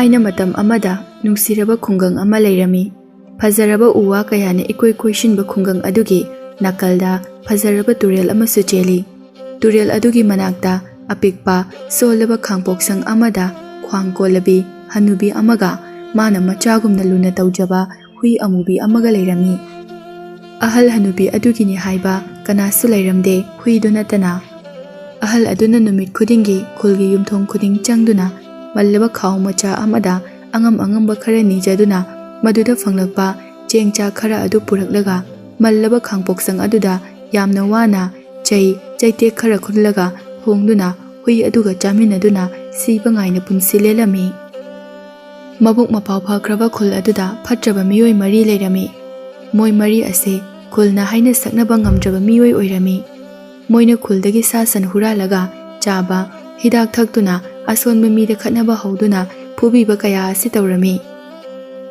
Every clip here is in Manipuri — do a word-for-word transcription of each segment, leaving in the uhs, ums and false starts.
ꯊꯥꯏꯅ ꯃꯇꯝ ꯑꯃꯗ ꯅꯨꯡꯁꯤꯔꯕ ꯈꯨꯡꯒꯪ ꯑꯃ ꯂꯩꯔꯝꯃꯤ꯫ ꯐꯖꯔꯕ ꯎ ꯋꯥ ꯀꯌꯥꯅ ꯏꯀꯣꯏ ꯀꯣꯏꯁꯤꯟꯕ ꯈꯨꯡꯒꯪ ꯑꯗꯨꯒꯤ ꯅꯥꯀꯜꯗ ꯐꯖꯔꯕ ꯇꯨꯔꯦꯜ ꯑꯃꯁꯨ ꯆꯦꯜꯂꯤ꯫ ꯇꯨꯔꯦꯜ ꯑꯗꯨꯒꯤ ꯃꯅꯥꯛꯇ ꯑꯄꯤꯛꯄ ꯁꯣꯜꯂꯕ ꯈꯥꯡꯄꯣꯛꯁꯪ ꯑꯃꯗ ꯈ꯭ꯋꯥꯡ ꯀꯣꯜꯂꯕꯤ ꯍꯅꯨꯕꯤ ꯑꯃꯒ ꯃꯥꯅ ꯃꯆꯥꯒꯨꯝꯅ ꯂꯨꯅ ꯇꯧꯖꯕ ꯍꯨꯏ ꯑꯃꯨꯕꯤ ꯑꯃꯒ ꯂꯩꯔꯝꯃꯤ꯫ ꯑꯍꯜ ꯍꯅꯨꯕꯤ ꯑꯗꯨꯒꯤꯅꯤ ꯍꯥꯏꯕ ꯀꯅꯥꯁꯨ ꯂꯩꯔꯝꯗꯦ, ꯍꯨꯏꯗꯨ ꯅꯠꯇꯅ꯫ ꯑꯍꯜ ꯑꯗꯨꯅ ꯅꯨꯃꯤꯠ ꯈꯨꯗꯤꯡꯒꯤ ꯈꯨꯜꯒꯤ ꯌꯨꯝꯊꯣꯡ ꯈꯨꯗꯤꯡ ꯆꯪꯗꯨꯅ ꯃꯜꯂꯕ ꯈꯥꯎ ꯃꯆꯥ ꯑꯃꯗ ꯑꯉꯝ ꯑꯉꯝꯕ ꯈꯔ ꯅꯤꯖꯗꯨꯅ ꯃꯗꯨꯗ ꯐꯪꯂꯛꯄ ꯆꯦꯡ ꯆꯥꯛ ꯈꯔ ꯑꯗꯨ ꯄꯨꯔꯛꯂꯒ ꯃꯜꯂꯕ ꯈꯥꯡꯄꯣꯛꯁꯪ ꯑꯗꯨꯗ ꯌꯥꯝꯅ ꯋꯥꯅ ꯆꯩ ꯆꯩꯇꯦꯛ ꯈꯔ ꯈꯨꯜꯂꯒ ꯍꯣꯡꯗꯨꯅ ꯍꯨꯏ ꯑꯗꯨꯒ ꯆꯥꯃꯤꯟꯅꯗꯨꯅ ꯁꯤꯕ ꯉꯥꯏꯅ ꯄꯨꯟꯁꯤ ꯂꯦꯜꯂꯝꯃꯤ꯫ ꯃꯕꯨꯛ ꯃꯄꯥꯎ ꯐꯈ꯭ꯔꯕ ꯈꯨꯜ ꯑꯗꯨꯗ ꯐꯠꯇ꯭ꯔꯕ ꯃꯤꯑꯣꯏ ꯃꯔꯤ ꯂꯩꯔꯝꯃꯤ꯫ ꯃꯣꯏ ꯃꯔꯤ ꯑꯁꯤ ꯈꯨꯜꯅ ꯍꯥꯏꯅ ꯁꯛꯅꯕ ꯉꯝꯗ꯭ꯔꯕ ꯃꯤꯑꯣꯏ ꯑꯣꯏꯔꯝꯃꯤ꯫ ꯃꯣꯏꯅ ꯈꯨꯜꯗꯒꯤ ꯁꯥ ꯁꯟ ꯍꯨꯔꯥꯜꯂꯒ ꯆꯥꯕ, ꯍꯤꯗꯥꯛ ꯊꯛꯇꯨꯅ ꯑꯁꯣꯟꯕ ꯃꯤꯗ ꯈꯠꯅꯕ ꯍꯧꯗꯨꯅ ꯐꯨꯕꯤꯕ ꯀꯌꯥ ꯑꯁꯤ ꯇꯧꯔꯝꯃꯤ꯫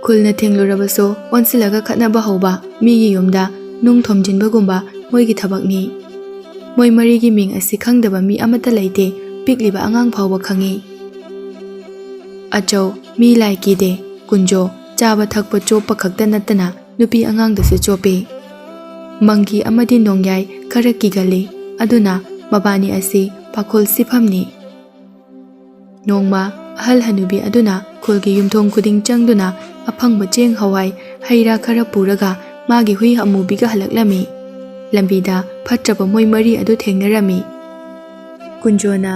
ꯈꯨꯜꯅ ꯊꯤꯡꯂꯨꯔꯕꯁꯨ ꯑꯣꯟꯁꯤꯜꯂꯒ ꯈꯠꯅꯕ ꯍꯧꯕ, ꯃꯤꯒꯤ ꯌꯨꯝꯗ ꯅꯨꯡ ꯊꯣꯝꯖꯤꯟꯕꯒꯨꯝꯕ ꯃꯣꯏꯒꯤ ꯊꯕꯛꯅꯤ꯫ ꯃꯣꯏ ꯃꯔꯤꯒꯤ ꯃꯤꯡ ꯑꯁꯤ ꯈꯪꯗꯕ ꯃꯤ ꯑꯃꯠꯇ ꯂꯩꯇꯦ, ꯄꯤꯛꯂꯤꯕ ꯑꯉꯥꯡ ꯐꯥꯎꯕ ꯈꯪꯏ꯫ ꯑꯆꯧ, ꯃꯤ ꯂꯥꯏ ꯀꯤꯗꯦ꯫ ꯀꯨꯟꯖꯣ, ꯆꯥꯕ ꯊꯛꯄ ꯆꯣꯞꯄ ꯈꯛꯇ ꯅꯠꯇꯅ ꯅꯨꯄꯤ ꯑꯉꯥꯡꯗꯁꯨ ꯆꯣꯞꯄꯤ꯫ ꯃꯪꯒꯤ ꯑꯃꯗꯤ ꯅꯣꯡꯌꯥꯏ ꯈꯔ ꯀꯤꯒꯜꯂꯤ, ꯑꯗꯨꯅ ꯃꯕꯥꯅꯤ ꯑꯁꯤ ꯄꯥꯈꯣꯜ ꯁꯤꯐꯝꯅꯤ꯫ ꯅꯣꯡꯃ ꯑꯍꯜ ꯍꯅꯨꯕꯤ ꯑꯗꯨꯅ ꯈꯨꯜꯒꯤ ꯌꯨꯝꯊꯣꯡ ꯈꯨꯗꯤꯡ ꯆꯪꯗꯨꯅ ꯑꯐꯪꯕ ꯆꯦꯡ, ꯍꯋꯥꯏ, ꯍꯩ ꯔꯥ ꯈꯔ ꯄꯨꯔꯒ ꯃꯥꯒꯤ ꯍꯨꯏ ꯑꯃꯨꯕꯤꯒ ꯍꯜꯂꯛꯂꯝꯃꯤ꯫ ꯂꯝꯕꯤꯗ ꯐꯠꯇ꯭ꯔꯕ ꯃꯣꯏ ꯃꯔꯤ ꯑꯗꯨ ꯊꯦꯡꯅꯔꯝꯃꯤ꯫ ꯀꯨꯟꯖꯣꯅ,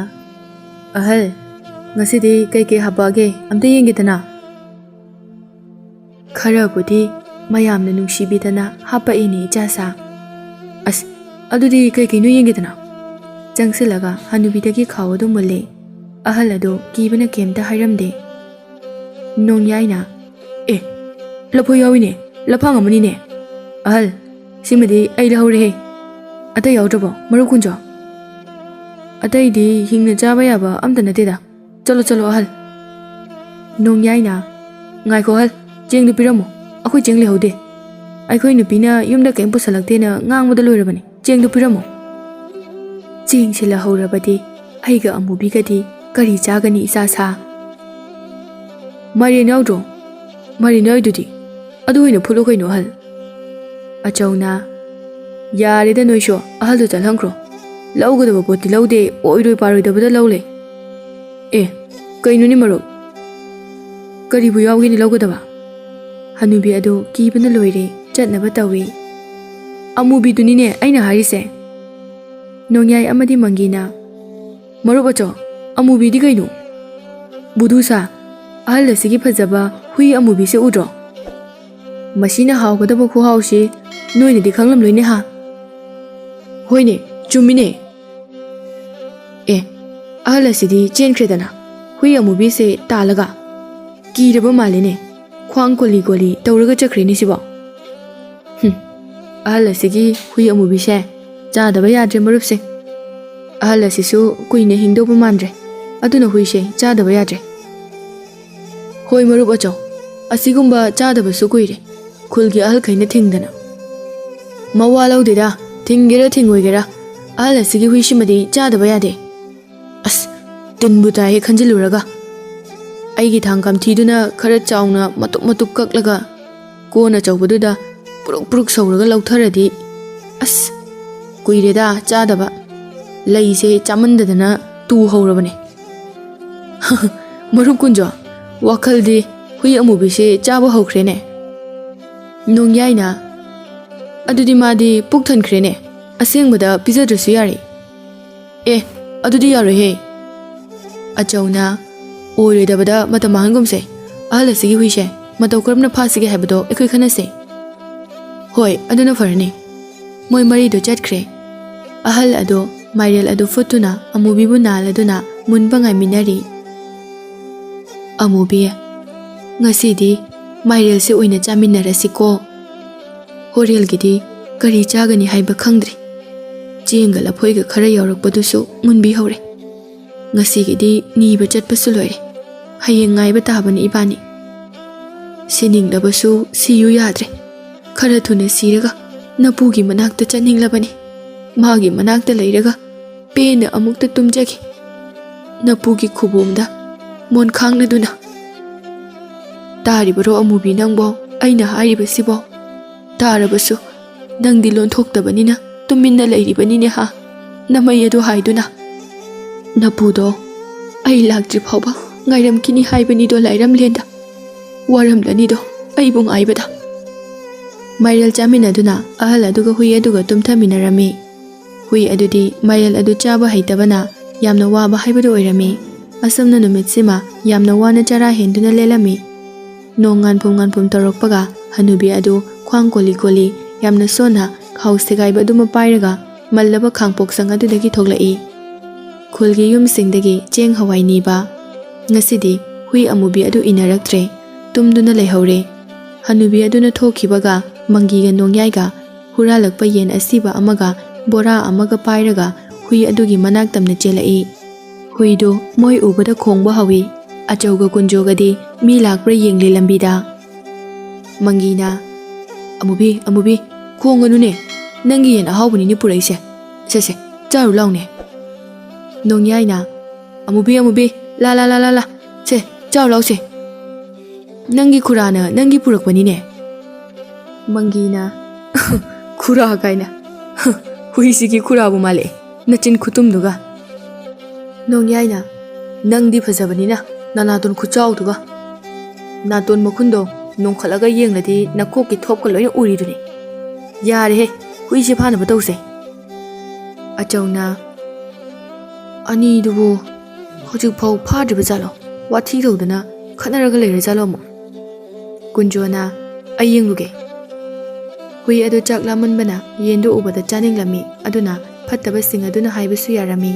"ꯑꯍꯜ, ꯉꯁꯤꯗꯤ ꯀꯩꯀꯩ ꯍꯥꯄꯛꯑꯒꯦ? ꯑꯝꯇ ꯌꯦꯡꯒꯦꯗꯅ?" "ꯈꯔꯕꯨꯗꯤ ꯃꯌꯥꯝꯅ ꯅꯨꯡꯁꯤꯕꯤꯗꯅ ꯍꯥꯄꯛꯏꯅꯦ, ꯏꯆꯥꯁꯥ꯫" "ꯑꯁ, ꯑꯗꯨꯗꯤ ꯀꯩꯀꯩꯅꯣ ꯌꯦꯡꯒꯦꯗꯅ?" ꯆꯪꯁꯤꯜꯂꯒ ꯍꯅꯨꯕꯤꯗꯒꯤ ꯈꯥꯎ ꯑꯗꯨ ꯃꯨꯜꯂꯦ꯫ ꯑꯍꯜ ꯑꯗꯨ ꯀꯤꯕꯅ ꯀꯩꯝꯇ ꯍꯥꯏꯔꯝꯗꯦ꯫ ꯅꯣꯡꯌꯥꯏꯅ, "ꯑꯦ, ꯂꯐꯣꯏ ꯌꯥꯎꯏꯅꯦ, ꯂꯐꯥꯡ ꯑꯃꯅꯤꯅꯦ꯫ ꯑꯍꯜ, ꯁꯤꯃꯗꯤ ꯑꯩ ꯂꯧꯍꯧꯔꯦꯍꯦ꯫ ꯑꯇꯩ ꯌꯥꯎꯗ꯭ꯔꯕꯣ, ꯃꯔꯨꯞ ꯀꯨꯟꯖꯣ?" "ꯑꯇꯩꯗꯤ ꯍꯤꯡꯅ ꯆꯥꯕ ꯌꯥꯕ ꯑꯝꯇ ꯅꯠꯇꯦꯗ꯫ ꯆꯠꯂꯣ, ꯆꯠꯂꯣ, ꯑꯍꯜ꯫" ꯅꯣꯡꯌꯥꯏꯅ, "ꯉꯥꯏꯈꯣ, ꯑꯍꯜ, ꯆꯦꯡꯗꯨ ꯄꯤꯔꯝꯃꯣ꯫ ꯑꯩꯈꯣꯏ ꯆꯦꯡ ꯂꯩꯍꯧꯗꯦ꯫ ꯑꯩꯈꯣꯏ ꯅꯨꯄꯤꯅ ꯌꯨꯝꯗ ꯀꯔꯤꯝ ꯄꯨꯁꯜꯂꯛꯇꯦꯅ ꯉꯥꯡꯕꯗ ꯂꯣꯏꯔꯕꯅꯤ꯫ ꯆꯦꯡꯗꯨ ꯄꯤꯔꯝꯃꯣ꯫" "ꯆꯦꯡ ꯁꯤꯜꯂꯍꯧꯔꯕꯗꯤ ꯑꯩꯒ ꯑꯃꯨꯕꯤꯒꯗꯤ ꯀꯔꯤ ꯆꯥꯒꯅꯤ, ꯏꯆꯥꯁꯥ?" "ꯃꯥꯏꯔꯦꯟ ꯌꯥꯎꯗ꯭ꯔꯣ?" "ꯃꯥꯏꯔꯦꯟ ꯌꯥꯎꯏꯗꯨꯗꯤ꯫ ꯑꯗꯨ ꯑꯣꯏꯅ ꯐꯨꯠꯂꯣ ꯀꯩꯅꯣ, ꯑꯍꯜ꯫" ꯑꯆꯧꯅ, "ꯌꯥꯔꯦꯗ ꯅꯣꯏꯁꯨ, ꯑꯍꯜꯗꯣ ꯆꯠꯍꯟꯈ꯭ꯔꯣ꯫ ꯂꯧꯒꯗꯕ ꯄꯣꯠꯇꯤ ꯂꯧꯗꯦ, ꯑꯣꯏꯔꯣꯏ ꯄꯥꯔꯣꯏꯗꯕꯗ ꯂꯧ ꯂꯩ꯫" "ꯑꯦ, ꯀꯩꯅꯣꯅꯦ ꯃꯔꯨꯞ? ꯀꯔꯤꯕꯨ ꯌꯥꯎꯒꯦꯅꯦ ꯂꯧꯒꯗꯕ?" ꯍꯅꯨꯕꯤ ꯑꯗꯨ ꯀꯤꯕꯅ ꯂꯣꯏꯔꯦ, ꯆꯠꯅꯕ ꯇꯧꯏ꯫ "ꯑꯃꯨꯕꯤꯗꯨꯅꯤꯅꯦ ꯑꯩꯅ ꯍꯥꯏꯔꯤꯁꯦ꯫" ꯅꯣꯡꯌꯥꯏ ꯑꯃꯗꯤ ꯃꯪꯒꯤꯅ, "ꯃꯔꯨꯞ ꯑꯆꯧ, ꯑꯃꯨꯕꯤꯗꯤ ꯀꯩꯅꯣ?" "ꯕꯨꯙꯨ ꯁꯥ, ꯑꯍꯜ ꯑꯁꯤꯒꯤ ꯐꯖꯕ ꯍꯨꯏ ꯑꯃꯨꯕꯤꯁꯦ ꯎꯗ꯭ꯔꯣ? ꯃꯁꯤꯅ ꯍꯥꯎꯒꯗꯕ ꯈꯨꯍꯥꯎꯁꯤ ꯅꯣꯏꯅꯗꯤ ꯈꯪꯂꯝꯂꯣꯏꯅꯦ ꯍꯥ?" "ꯍꯣꯏꯅꯦ, ꯆꯨꯝꯃꯤꯅꯦ꯫ ꯑꯦ, ꯑꯍꯜ ꯑꯁꯤꯗꯤ ꯆꯦꯟꯈ꯭ꯔꯦꯗꯅ, ꯍꯨꯏ ꯑꯃꯨꯕꯤꯁꯦ ꯇꯥꯜꯂꯒ꯫ ꯀꯤꯔꯕ ꯃꯥꯜꯂꯦꯅꯦ, ꯈ꯭ꯋꯥꯡ ꯀꯣꯂꯤ ꯀꯣꯂꯤ ꯇꯧꯔꯒ ꯆꯠꯈ꯭ꯔꯦꯅꯦ ꯁꯤꯕꯣ꯫ ꯍꯨꯝ, ꯑꯍꯜ ꯑꯁꯤꯒꯤ ꯍꯨꯏ ꯑꯃꯨꯕꯤꯁꯦ ꯆꯥꯗꯕ ꯌꯥꯗ꯭ꯔꯦ ꯃꯔꯨꯞꯁꯦ꯫ ꯑꯍꯜ ꯑꯁꯤꯁꯨ ꯀꯨꯏꯅ ꯍꯤꯡꯗꯧꯕ ꯃꯥꯟꯗ꯭ꯔꯦ, ꯑꯗꯨꯅ ꯍꯨꯏꯁꯦ ꯆꯥꯗꯕ ꯌꯥꯗ꯭ꯔꯦ꯫ ꯍꯣꯏ ꯃꯔꯨꯞ ꯑꯆꯧ, ꯑꯁꯤꯒꯨꯝꯕ ꯆꯥꯗꯕꯁꯨ ꯀꯨꯏꯔꯦ, ꯈꯨꯜꯒꯤ ꯑꯍꯜꯈꯩꯅ ꯊꯤꯡꯗꯅ꯫" "ꯃꯋꯥ ꯂꯧꯗꯦꯗ, ꯊꯤꯡꯒꯦꯔꯥ ꯊꯤꯡꯉꯣꯏꯒꯦꯔꯥ, ꯑꯍꯜ ꯑꯁꯤꯒꯤ ꯍꯨꯏꯁꯤꯃꯗꯤ ꯆꯥꯗꯕ ꯌꯥꯗꯦ꯫ ꯑꯁ, ꯇꯤꯟꯕꯨ ꯇꯥꯏꯍꯦ ꯈꯟꯖꯤꯜꯂꯨꯔꯒ꯫" ꯑꯩꯒꯤ ꯊꯥꯡ ꯀꯝꯊꯤꯗꯨꯅ ꯈꯔ ꯆꯥꯎꯅ ꯃꯇꯨꯞ ꯃꯇꯨꯞ ꯀꯛꯂꯒ ꯀꯣꯟ ꯑꯆꯧꯕꯗꯨꯗ ꯄꯨꯔꯨꯛ ꯄꯨꯔꯨꯛ ꯁꯧꯔꯒ ꯂꯧꯊꯔꯗꯤ, ꯑꯁ, ꯀꯨꯏꯔꯦꯗ ꯆꯥꯗꯕ꯫ ꯂꯩꯁꯦ ꯆꯥꯃꯟꯗꯗꯅ ꯇꯨ ꯍꯧꯔꯕꯅꯦ꯫ "ꯃꯔꯨꯞ ꯀꯨꯟꯖꯣ, ꯋꯥꯈꯜꯗꯤ ꯍꯨꯏ ꯑꯃꯨꯕꯤꯁꯦ ꯆꯥꯕ ꯍꯧꯈ꯭ꯔꯦꯅꯦ꯫" ꯅꯣꯡꯌꯥꯏꯅ, "ꯑꯗꯨꯗꯤ ꯃꯥꯗꯤ ꯄꯨꯛ ꯊꯟꯈ꯭ꯔꯦꯅꯦ, ꯑꯁꯦꯡꯕꯗ ꯄꯤꯖꯗ꯭ꯔꯁꯨ ꯌꯥꯔꯦ꯫" "ꯑꯦ, ꯑꯗꯨꯗꯤ ꯌꯥꯔꯣꯏꯍꯦ꯫" ꯑꯆꯧꯅ, "ꯑꯣꯏꯔꯣꯏꯗꯕꯗ ꯃꯇꯝ ꯃꯥꯡꯍꯟꯒꯨꯝꯁꯦ, ꯑꯍꯜ ꯑꯁꯤꯒꯤ ꯍꯨꯏꯁꯦ ꯃꯇꯧ ꯀꯔꯝꯅ ꯐꯥꯁꯤꯒꯦ ꯍꯥꯏꯕꯗꯣ ꯑꯩꯈꯣꯏ ꯈꯟꯅꯁꯦ꯫" "ꯍꯣꯏ, ꯑꯗꯨꯅ ꯐꯔꯅꯤ꯫" ꯃꯣꯏ ꯃꯔꯤꯗꯣ ꯆꯠꯈ꯭ꯔꯦ꯫ ꯑꯍꯜ ꯑꯗꯣ ꯃꯥꯏꯔꯦꯜ ꯑꯗꯨ ꯐꯨꯠꯇꯨꯅ ꯑꯃꯨꯕꯤꯕꯨ ꯅꯥꯜꯂꯗꯨꯅ ꯃꯨꯟꯕ ꯉꯥꯏꯃꯤꯟꯅꯔꯤ꯫ "ꯑꯃꯨꯕꯤ, ꯉꯁꯤꯗꯤ ꯃꯥꯏꯔꯦꯜꯁꯦ ꯑꯣꯏꯅ ꯆꯥꯃꯤꯟꯅꯔꯁꯤꯀꯣ꯫ ꯍꯣꯔꯦꯜꯒꯤꯗꯤ ꯀꯔꯤ ꯆꯥꯒꯅꯤ ꯍꯥꯏꯕ ꯈꯪꯗ꯭ꯔꯤ꯫ ꯆꯦꯡꯒ ꯂꯐꯣꯏꯒ ꯈꯔ ꯌꯥꯎꯔꯛꯄꯗꯨꯁꯨ ꯃꯨꯟꯕꯤꯍꯧꯔꯦ꯫ ꯉꯁꯤꯒꯤꯗꯤ ꯅꯤꯕ ꯆꯠꯄꯁꯨ ꯂꯣꯏꯔꯦ꯫ ꯍꯌꯦꯡ ꯉꯥꯏꯕ ꯇꯥꯕꯅꯤ ꯏꯕꯥꯅꯤ꯫ ꯁꯤꯅꯤꯡꯂꯕꯁꯨ ꯁꯤꯌꯨ ꯌꯥꯗ꯭ꯔꯦ꯫ ꯈꯔ ꯊꯨꯅ ꯁꯤꯔꯒ ꯅꯄꯨꯒꯤ ꯃꯅꯥꯛꯇ ꯆꯠꯅꯤꯡꯂꯕꯅꯤ꯫ ꯃꯥꯒꯤ ꯃꯅꯥꯛꯇ ꯂꯩꯔꯒ ꯄꯦꯟꯅ ꯑꯃꯨꯛꯇ ꯇꯨꯝꯖꯒꯦ꯫ ꯅꯄꯨꯒꯤ ꯈꯨꯕꯣꯝꯗ ꯃꯣꯟ ꯈꯥꯡꯂꯗꯨꯅ꯫" "ꯇꯥꯔꯤꯕꯔꯣ ꯑꯃꯨꯕꯤ ꯅꯪꯕꯣ ꯑꯩꯅ ꯍꯥꯏꯔꯤꯕꯁꯤꯕꯣ? ꯇꯥꯔꯕꯁꯨ ꯅꯪꯗꯤ ꯂꯣꯟꯊꯣꯛꯇꯕꯅꯤꯅ ꯇꯨꯃꯤꯟꯅ ꯂꯩꯔꯤꯕꯅꯤꯅꯦ ꯍꯥ? ꯅꯃꯩ ꯑꯗꯨ ꯍꯥꯏꯗꯨꯅ꯫ ꯅꯄꯨꯗꯣ ꯑꯩ ꯂꯥꯛꯇ꯭ꯔꯤ ꯐꯥꯎꯕ ꯉꯥꯏꯔꯝꯈꯤꯅꯤ ꯍꯥꯏꯕꯅꯤꯗꯣ ꯂꯥꯏꯔꯝꯂꯦꯟꯗ꯫ ꯋꯥꯔꯝꯂꯅꯤꯗꯣ ꯑꯩꯕꯨ ꯉꯥꯏꯕꯗ"꯫ ꯃꯥꯏꯔꯦꯜ ꯆꯥꯃꯤꯟꯅꯗꯨꯅ ꯑꯍꯜ ꯑꯗꯨꯒ ꯍꯨꯏ ꯑꯗꯨꯒ ꯇꯨꯝꯊꯃꯤꯟꯅꯔꯝꯃꯤ꯫ ꯍꯨꯏ ꯑꯗꯨꯗꯤ ꯃꯥꯏꯔꯦꯜ ꯑꯗꯨ ꯆꯥꯕ ꯍꯩꯇꯕꯅ ꯌꯥꯝꯅ ꯋꯥꯕ ꯍꯥꯏꯕꯗꯨ ꯑꯣꯏꯔꯝꯃꯤ꯫ ꯑꯁꯨꯝꯅ ꯅꯨꯃꯤꯠꯁꯤꯃ ꯌꯥꯝꯅ ꯋꯥꯅ ꯆꯔꯥ ꯍꯦꯟꯗꯨꯅ ꯂꯦꯜꯂꯝꯃꯤ꯫ ꯅꯣꯡ ꯉꯥꯟꯐꯨꯝ ꯉꯥꯟꯐꯨꯝ ꯇꯧꯔꯛꯄꯒ ꯍꯅꯨꯕꯤ ꯑꯗꯨ ꯈ꯭ꯋꯥꯡ ꯀꯣꯜꯂꯤ ꯀꯣꯜꯂꯤ ꯌꯥꯝꯅ ꯁꯣꯟꯅ ꯈꯥꯎ ꯁꯦꯒꯥꯏꯕ ꯑꯗꯨꯃ ꯄꯥꯏꯔꯒ ꯃꯜꯂꯕ ꯈꯥꯡꯄꯣꯛꯁꯪ ꯑꯗꯨꯗꯒꯤ ꯊꯣꯛꯂꯛꯏ꯫ ꯈꯨꯜꯒꯤ ꯌꯨꯝꯁꯤꯡꯗꯒꯤ ꯆꯦꯡ ꯍꯋꯥꯏ ꯅꯤꯕ꯫ ꯉꯁꯤꯗꯤ ꯍꯨꯏ ꯑꯃꯨꯕꯤ ꯑꯗꯨ ꯏꯟꯅꯔꯛꯇ꯭ꯔꯦ, ꯇꯨꯝꯗꯨꯅ ꯂꯩꯍꯧꯔꯦ꯫ ꯍꯅꯨꯕꯤ ꯑꯗꯨꯅ ꯊꯣꯛꯈꯤꯕꯒ ꯃꯪꯒꯤꯒ ꯅꯣꯡꯌꯥꯏꯒ ꯍꯨꯔꯥꯜꯂꯛꯄ ꯌꯦꯟ ꯑꯁꯤꯕ ꯑꯃꯒ ꯕꯣꯔꯥ ꯑꯃꯒ ꯄꯥꯏꯔꯒ ꯍꯨꯏ ꯑꯗꯨꯒꯤ ꯃꯅꯥꯛ ꯇꯝꯅ ꯆꯦꯜꯂꯛꯏ꯫ ꯍꯨꯏꯗꯨ ꯃꯣꯏ ꯎꯕꯗ ꯈꯣꯡꯕ ꯍꯧꯏ꯫ ꯑꯆꯧꯒ ꯀꯨꯟꯖꯣꯒꯗꯤ ꯃꯤ ꯂꯥꯛꯄ꯭ꯔꯥ ꯌꯦꯡꯂꯤ ꯂꯝꯕꯤꯗ꯫ ꯃꯪꯒꯤꯅ, "ꯑꯃꯨꯕꯤ, ꯑꯃꯨꯕꯤ, ꯈꯣꯡꯒꯅꯨꯅꯦ꯫ ꯅꯪꯒꯤ ꯌꯦꯟ ꯑꯍꯥꯎꯕꯅꯤꯅꯦ ꯄꯨꯔꯛꯏꯁꯦ꯫ ꯁꯦ, ꯁꯦ, ꯆꯥꯔꯨ ꯂꯥꯎꯅꯦ"꯫ ꯅꯣꯡꯌꯥꯏꯅ, "ꯑꯃꯨꯕꯤ, ꯑꯃꯨꯕꯤ, ꯂꯥ, ꯂꯥ, ꯂꯥ, ꯂꯥ, ꯂꯥ꯫ ꯁꯦ, ꯆꯥꯔꯨ ꯂꯥꯎꯁꯦ꯫ ꯅꯪꯒꯤ ꯈꯨꯔꯥꯅ ꯅꯪꯒꯤ ꯄꯨꯔꯛꯄꯅꯤꯅꯦ"꯫ ꯃꯪꯒꯤꯅ, "ꯈꯨꯔꯥ ꯀꯥꯏꯅ꯫ ꯍꯨꯏꯁꯤꯒꯤ ꯈꯨꯔꯥꯕꯨ ꯃꯥꯜꯂꯛꯑꯦ, ꯅꯆꯤꯟ ꯈꯨꯇꯨꯝꯗꯨꯒ"꯫ ꯅꯣꯡꯌꯥꯏꯅ, "ꯅꯪꯗꯤ ꯐꯖꯕꯅꯤꯅ, ꯅꯅꯥꯇꯣꯟ ꯈꯨꯆꯥꯎꯗꯨꯒ꯫ ꯅꯥꯇꯣꯟ ꯃꯈꯨꯟꯗꯣ ꯅꯣꯡꯈꯠꯂꯒ ꯌꯦꯡꯂꯗꯤ ꯅꯀꯣꯛꯀꯤ ꯊꯣꯞꯀ ꯂꯣꯏꯅ ꯎꯔꯤꯗꯨꯅꯤ꯫ ꯌꯥꯔꯦꯍꯦ, ꯍꯨꯏꯁꯦ ꯐꯥꯅꯕ ꯇꯧꯁꯦ"꯫ ꯑꯆꯧꯅ, "ꯑꯅꯤꯗꯨꯕꯨ ꯍꯧꯖꯤꯛꯐꯥꯎ ꯐꯥꯗ꯭ꯔꯤꯕ ꯖꯥꯠꯂꯣ? ꯋꯥꯊꯤ ꯇꯧꯗꯅ ꯈꯠꯅꯔꯒ ꯂꯩꯔ ꯖꯥꯠꯂꯣ ꯑꯃꯨꯛ?" ꯀꯨꯟꯖꯣꯅ, "ꯑꯩ ꯌꯦꯡꯂꯨꯒꯦ"꯫ ꯍꯨꯏ ꯑꯗꯨ ꯆꯥꯛ ꯂꯥꯝꯃꯟꯕꯅ ꯌꯦꯟꯗꯨ ꯎꯕꯗ ꯆꯥꯅꯤꯡꯂꯝꯃꯤ, ꯑꯗꯨꯅ ꯐꯠꯇꯕꯁꯤꯡ ꯑꯗꯨꯅ ꯍꯥꯏꯕꯁꯨ ꯌꯥꯔꯝꯃꯤ꯫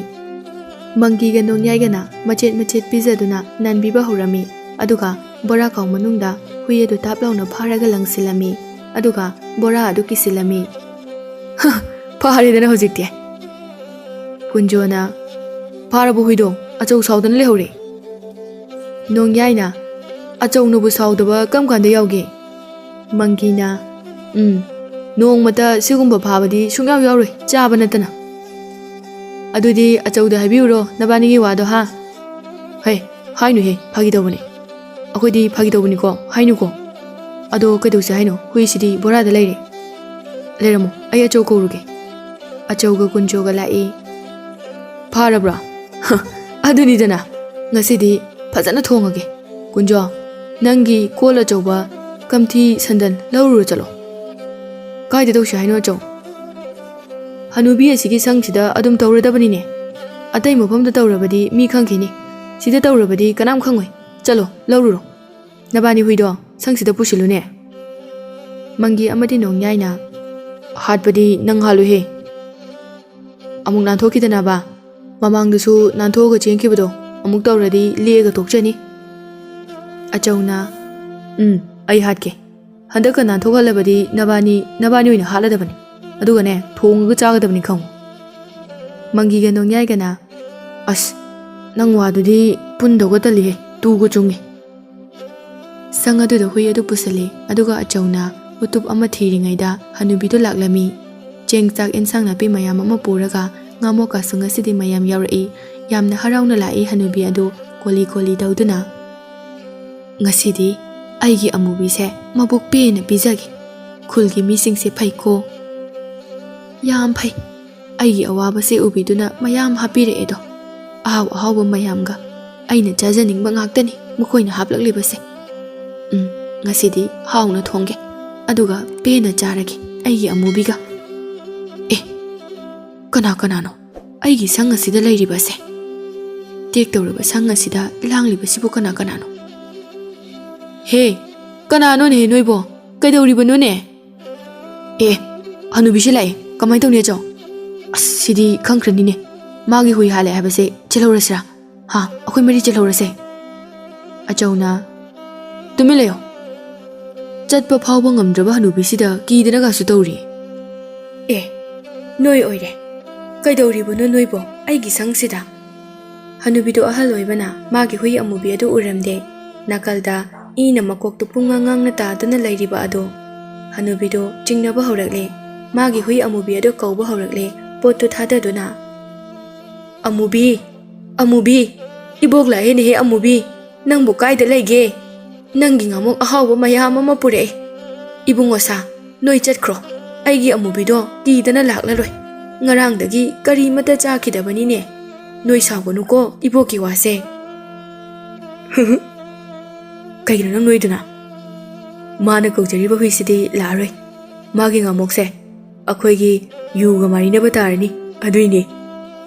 ꯃꯪꯒꯤꯒ ꯅꯣꯡꯌꯥꯏꯒꯅ ꯃꯆꯦꯠ ꯃꯆꯦꯠ ꯄꯤꯖꯗꯨꯅ ꯅꯥꯟꯕꯤꯕ ꯍꯧꯔꯝꯃꯤ, ꯑꯗꯨꯒ ꯕꯣꯔꯥ ꯈꯥꯎ ꯃꯅꯨꯡꯗ ꯍꯨꯏ ꯑꯗꯨ ꯇꯥꯞ ꯂꯥꯎꯅ ꯐꯥꯔꯒ ꯂꯪꯁꯤꯜꯂꯝꯃꯤ, ꯑꯗꯨꯒ ꯕꯣꯔꯥ ꯑꯗꯨ ꯀꯤꯁꯤꯜꯂꯝꯃꯤ꯫ "ꯍ, ꯐꯥꯔꯦꯗꯅ ꯍꯧꯖꯤꯛꯇꯤ"꯫ ꯀꯨꯟꯖꯣꯅ, "ꯐꯥꯔꯕꯣ ꯍꯨꯏꯗꯣ? ꯑꯆꯧ ꯁꯥꯎꯗꯅ ꯂꯩꯍꯧꯔꯦ"꯫ ꯅꯣꯡꯌꯥꯏꯅ, "ꯑꯆꯧꯅꯕꯨ ꯁꯥꯎꯗꯕ ꯀꯔꯝ ꯀꯥꯟꯗ ꯌꯥꯎꯒꯦ?" ꯃꯪꯒꯤꯅ, "ꯎꯝ, ꯅꯣꯡꯃꯇ ꯁꯤꯒꯨꯝꯕ ꯐꯥꯕꯗꯤ ꯁꯨꯡꯌꯥꯎ ꯌꯥꯎꯔꯣꯏ, ꯆꯥꯕ ꯅꯠꯇꯅ"꯫ "ꯑꯗꯨꯗꯤ ꯑꯆꯧꯗ ꯍꯥꯏꯕꯤꯌꯨꯔꯣ ꯅꯕꯥꯅꯤꯒꯤ ꯋꯥꯗꯣ, ꯍꯥ?" "ꯍꯩ, ꯍꯥꯏꯅꯨꯍꯦ, ꯐꯥꯒꯤ ꯇꯧꯕꯅꯦ"꯫ ꯑꯩꯈꯣꯏꯗꯤ ꯐꯥꯒꯤ ꯇꯧꯕꯅꯤꯀꯣ, ꯍꯥꯏꯅꯨꯀꯣ꯫ ꯑꯗꯣ ꯀꯩꯗꯧꯁꯦ ꯍꯥꯏꯅꯣ? ꯍꯨꯏꯁꯤꯗꯤ ꯕꯣꯔꯥꯗ ꯂꯩꯔꯦ꯫ ꯂꯩꯔꯝꯃꯣ, ꯑꯩ ꯑꯆꯧ ꯀꯧꯔꯨꯒꯦ꯫ ꯑꯆꯧꯒ ꯀꯨꯟꯖꯣꯒ ꯂꯥꯛꯏ꯫ ꯐꯥꯔꯕ꯭ꯔꯥ? ꯑꯗꯨꯅꯤꯗꯅ, ꯉꯁꯤꯗꯤ ꯐꯖꯅ ꯊꯣꯡꯉꯒꯦ꯫ ꯀꯨꯟꯖꯣ, ꯅꯪꯒꯤ ꯀꯣꯜ ꯑꯆꯧꯕ, ꯀꯝꯊꯤ, ꯁꯟꯗꯟ ꯂꯧꯔꯨꯔꯣ ꯆꯠꯂꯣ꯫ ꯀꯥꯏꯗ ꯇꯧꯁꯦ ꯍꯥꯏꯅꯣ, ꯑꯆꯧ? ꯍꯅꯨꯕꯤ ꯑꯁꯤꯒꯤ ꯁꯪꯁꯤꯗ ꯑꯗꯨꯝ ꯇꯧꯔꯗꯕꯅꯤꯅꯦ꯫ ꯑꯇꯩ ꯃꯐꯝꯗ ꯇꯧꯔꯕꯗꯤ ꯃꯤ ꯈꯪꯈꯤꯅꯤ꯫ ꯁꯤꯗ ꯇꯧꯔꯕꯗꯤ ꯀꯅꯥꯝ ꯈꯪꯉꯣꯏ꯫ ꯆꯠꯂꯣ, ꯂꯧꯔꯨꯔꯣ꯫ ꯅꯕꯥꯅꯤ ꯍꯨꯏꯗꯣ ꯁꯪꯁꯤꯗ ꯄꯨꯁꯤꯜꯂꯨꯅꯦ꯫ ꯃꯪꯒꯤ ꯑꯃꯗꯤ ꯅꯣꯡꯌꯥꯏꯅ, "ꯍꯥꯠꯄꯗꯤ ꯅꯪ ꯍꯥꯠꯂꯨꯍꯦ꯫ ꯑꯃꯨꯛ ꯅꯥꯟꯊꯣꯛꯈꯤꯗꯅꯕ꯫ ꯃꯃꯥꯡꯗꯁꯨ ꯅꯥꯟꯊꯣꯛꯑꯒ ꯆꯦꯟꯈꯤꯕꯗꯣ ꯑꯃꯨꯛ ꯇꯧꯔꯗꯤ ꯂꯦꯛꯑꯒ ꯇꯣꯛꯆꯅꯤ꯫" ꯑꯆꯧꯅ, "ꯎꯝ, ꯑꯩ ꯍꯥꯠꯀꯦ꯫ ꯍꯟꯗꯛꯀ ꯅꯥꯟꯊꯣꯛꯍꯜꯂꯕꯗꯤ ꯅꯕꯥꯅꯤ, ꯅꯕꯥꯅꯤ ꯑꯣꯏꯅ ꯍꯥꯠꯂꯗꯕꯅꯤ꯫ ꯑꯗꯨꯒꯅꯦ, ꯊꯣꯡꯉꯒ ꯆꯥꯒꯗꯕꯅꯤ ꯈꯪꯉꯨ꯫" ꯃꯪꯒꯤꯒ ꯅꯣꯡꯌꯥꯏꯒꯅ, "ꯑꯁ, ꯅꯪ ꯋꯥꯗꯨꯗꯤ ꯄꯨꯟꯗꯧꯒ ꯇꯜꯂꯤꯍꯦ, ꯇꯨꯒ ꯆꯨꯡꯉꯦ꯫" ꯁꯪ ꯑꯗꯨꯗ ꯍꯨꯏ ꯑꯗꯨ ꯄꯨꯁꯜꯂꯤ, ꯑꯗꯨꯒ ꯑꯆꯧꯅ ꯎꯇꯨꯞ ꯑꯃ ꯊꯤꯔꯤꯉꯩꯗ ꯍꯅꯨꯕꯤꯗꯨ ꯂꯥꯛꯂꯝꯃꯤ꯫ ꯆꯦꯡ, ꯆꯥꯛ, ꯏꯟꯁꯥꯡ ꯅꯥꯄꯤ ꯃꯌꯥꯝ ꯑꯃ ꯄꯨꯔꯒ ꯉꯥꯃꯣꯛꯀꯁꯨ ꯉꯁꯤꯗꯤ ꯃꯌꯥꯝ ꯌꯥꯎꯔꯛꯏ꯫ ꯌꯥꯝꯅ ꯍꯔꯥꯎꯅ ꯂꯥꯛꯏ ꯍꯅꯨꯕꯤ ꯑꯗꯨ ꯀꯣꯂꯤ ꯀꯣꯂꯤ ꯇꯧꯗꯨꯅ꯫ "ꯉꯁꯤꯗꯤ ꯑꯩꯒꯤ ꯑꯃꯨꯕꯤꯁꯦ ꯃꯕꯨꯛ ꯄꯦꯟꯅ ꯄꯤꯖꯒꯦ꯫ ꯈꯨꯜꯒꯤ ꯃꯤꯁꯤꯡꯁꯦ ꯐꯩꯀꯣ꯫ ꯌꯥꯝ ꯐꯩ꯫ ꯑꯩꯒꯤ ꯑꯋꯥꯕꯁꯦ ꯎꯕꯤꯗꯨꯅ ꯃꯌꯥꯝ ꯍꯥꯞꯄꯤꯔꯛꯑꯦꯗꯣ꯫ ꯑꯍꯥꯎ ꯑꯍꯥꯎꯕ ꯃꯌꯥꯝꯒ꯫ ꯑꯩꯅ ꯆꯥꯖꯅꯤꯡꯕ ꯉꯥꯛꯇꯅꯤ ꯃꯈꯣꯏꯅ ꯍꯥꯞꯂꯛꯂꯤꯕꯁꯦ꯫ ꯎꯝ, ꯉꯁꯤꯗꯤ ꯍꯥꯎꯅ ꯊꯣꯡꯒꯦ꯫ ꯑꯗꯨꯒ ꯄꯦꯟꯅ ꯆꯥꯔꯒꯦ ꯑꯩꯒꯤ ꯑꯃꯨꯕꯤꯒ꯫ ꯑꯦ, ꯀꯅꯥ ꯀꯅꯥꯅꯣ ꯑꯩꯒꯤ ꯁꯪ ꯑꯁꯤꯗ ꯂꯩꯔꯤꯕꯁꯦ? ꯇꯦꯛ ꯇꯧꯔꯕ ꯁꯪ ꯑꯁꯤꯗ ꯂꯥꯡꯂꯤꯕꯁꯤꯕꯨ ꯀꯅꯥ ꯀꯅꯥꯅꯣ? ꯍꯦ, ꯀꯅꯥꯅꯣꯅꯦ ꯅꯣꯏꯕꯣ? ꯀꯩꯗꯧꯔꯤꯕꯅꯣꯅꯦ?" "ꯑꯦ, ꯍꯅꯨꯕꯤꯁꯤ ꯂꯥꯛꯑꯦ꯫ ꯀꯃꯥꯏꯅ ꯇꯧꯅꯤ, ꯑꯆꯧ?" "ꯑꯁ, ꯁꯤꯗꯤ ꯈꯪꯈ꯭ꯔꯅꯤꯅꯦ꯫ ꯃꯥꯒꯤ ꯍꯨꯏ ꯍꯥꯠꯂꯦ ꯍꯥꯏꯕꯁꯦ ꯆꯦꯜꯍꯧꯔꯁꯤꯔꯥ? ꯍꯥ, ꯑꯩꯈꯣꯏ ꯃꯔꯤ ꯆꯦꯜꯍꯧꯔꯁꯦ꯫" ꯑꯆꯧꯅ, "ꯇꯨꯃꯤꯟ ꯂꯩꯌꯣ꯫ ꯆꯠꯄ ꯐꯥꯎꯕ ꯉꯝꯗ꯭ꯔꯕ ꯍꯅꯨꯕꯤꯁꯤꯗ ꯀꯤꯗꯅꯒꯁꯨ ꯇꯧꯔꯤ꯫" "ꯑꯦ, ꯅꯣꯏ ꯑꯣꯏꯔꯦ꯫ ꯀꯩꯗꯧꯔꯤꯕꯅꯣ ꯅꯣꯏꯕꯣ ꯑꯩꯒꯤ ꯁꯪꯁꯤꯗ?" ꯍꯅꯨꯕꯤꯗꯨ ꯑꯍꯜ ꯑꯣꯏꯕꯅ ꯃꯥꯒꯤ ꯍꯨꯏ ꯑꯃꯨꯕꯤ ꯑꯗꯨ ꯎꯔꯝꯗꯦ꯫ ꯅꯥꯀꯜꯗ ꯏꯅ ꯃꯀꯣꯛꯇꯨ ꯄꯨꯡꯉꯥꯡ ꯉꯥꯡꯅ ꯇꯥꯗꯨꯅ ꯂꯩꯔꯤꯕ ꯑꯗꯨ꯫ ꯍꯅꯨꯕꯤꯗꯨ ꯆꯤꯡꯅꯕ ꯍꯧꯔꯛꯂꯦ꯫ ꯃꯥꯒꯤ ꯍꯨꯏ ꯑꯃꯨꯕꯤ ꯑꯗꯨ ꯀꯧꯕ ꯍꯧꯔꯛꯂꯦ, ꯄꯣꯠꯇꯨ ꯊꯥꯗꯗꯨꯅ꯫ "ꯑꯃꯨꯕꯤ! ꯑꯃꯨꯕꯤ! ꯏꯕꯣꯛ ꯂꯥꯛꯑꯦꯅꯦꯍꯦ ꯑꯃꯨꯕꯤ! ꯅꯪꯕꯨ ꯀꯥꯏꯗ ꯂꯩꯒꯦ?" ꯅꯪꯒꯤ ꯉꯥꯃꯣꯛ ꯑꯍꯥꯎꯕ ꯃꯌꯥꯝ ꯑꯃ ꯄꯨꯔꯛꯑꯦ꯫ ꯏꯕꯨꯡꯉꯣ ꯁꯥ, ꯅꯣꯏ ꯆꯠꯈ꯭ꯔꯣ꯫ ꯑꯩꯒꯤ ꯑꯃꯨꯕꯤꯗꯣ ꯀꯤꯗꯅ ꯂꯥꯛꯂꯔꯣꯏ꯫ ꯉꯔꯥꯡꯗꯒꯤ ꯀꯔꯤꯃꯠꯇ ꯆꯥꯈꯤꯗꯕꯅꯤꯅꯦ꯫ ꯅꯣꯏ ꯁꯥꯎꯒꯅꯨꯀꯣ ꯏꯕꯣꯛꯀꯤ ꯋꯥꯁꯦ꯫ ꯀꯩꯒꯤꯅꯣ ꯅꯪ ꯅꯣꯏꯗꯨꯅ? ꯃꯥꯅ ꯀꯧꯖꯔꯤꯕ ꯍꯨꯏꯁꯤꯗꯤ ꯂꯥꯛꯑꯔꯣꯏ꯫ ꯃꯥꯒꯤ ꯉꯥꯃꯣꯛꯁꯦ ꯑꯩꯈꯣꯏꯒꯤ ꯌꯨꯒ ꯃꯥꯔꯤꯅꯕ ꯇꯥꯔꯅꯤ꯫ ꯑꯗꯨꯏꯅꯦ꯫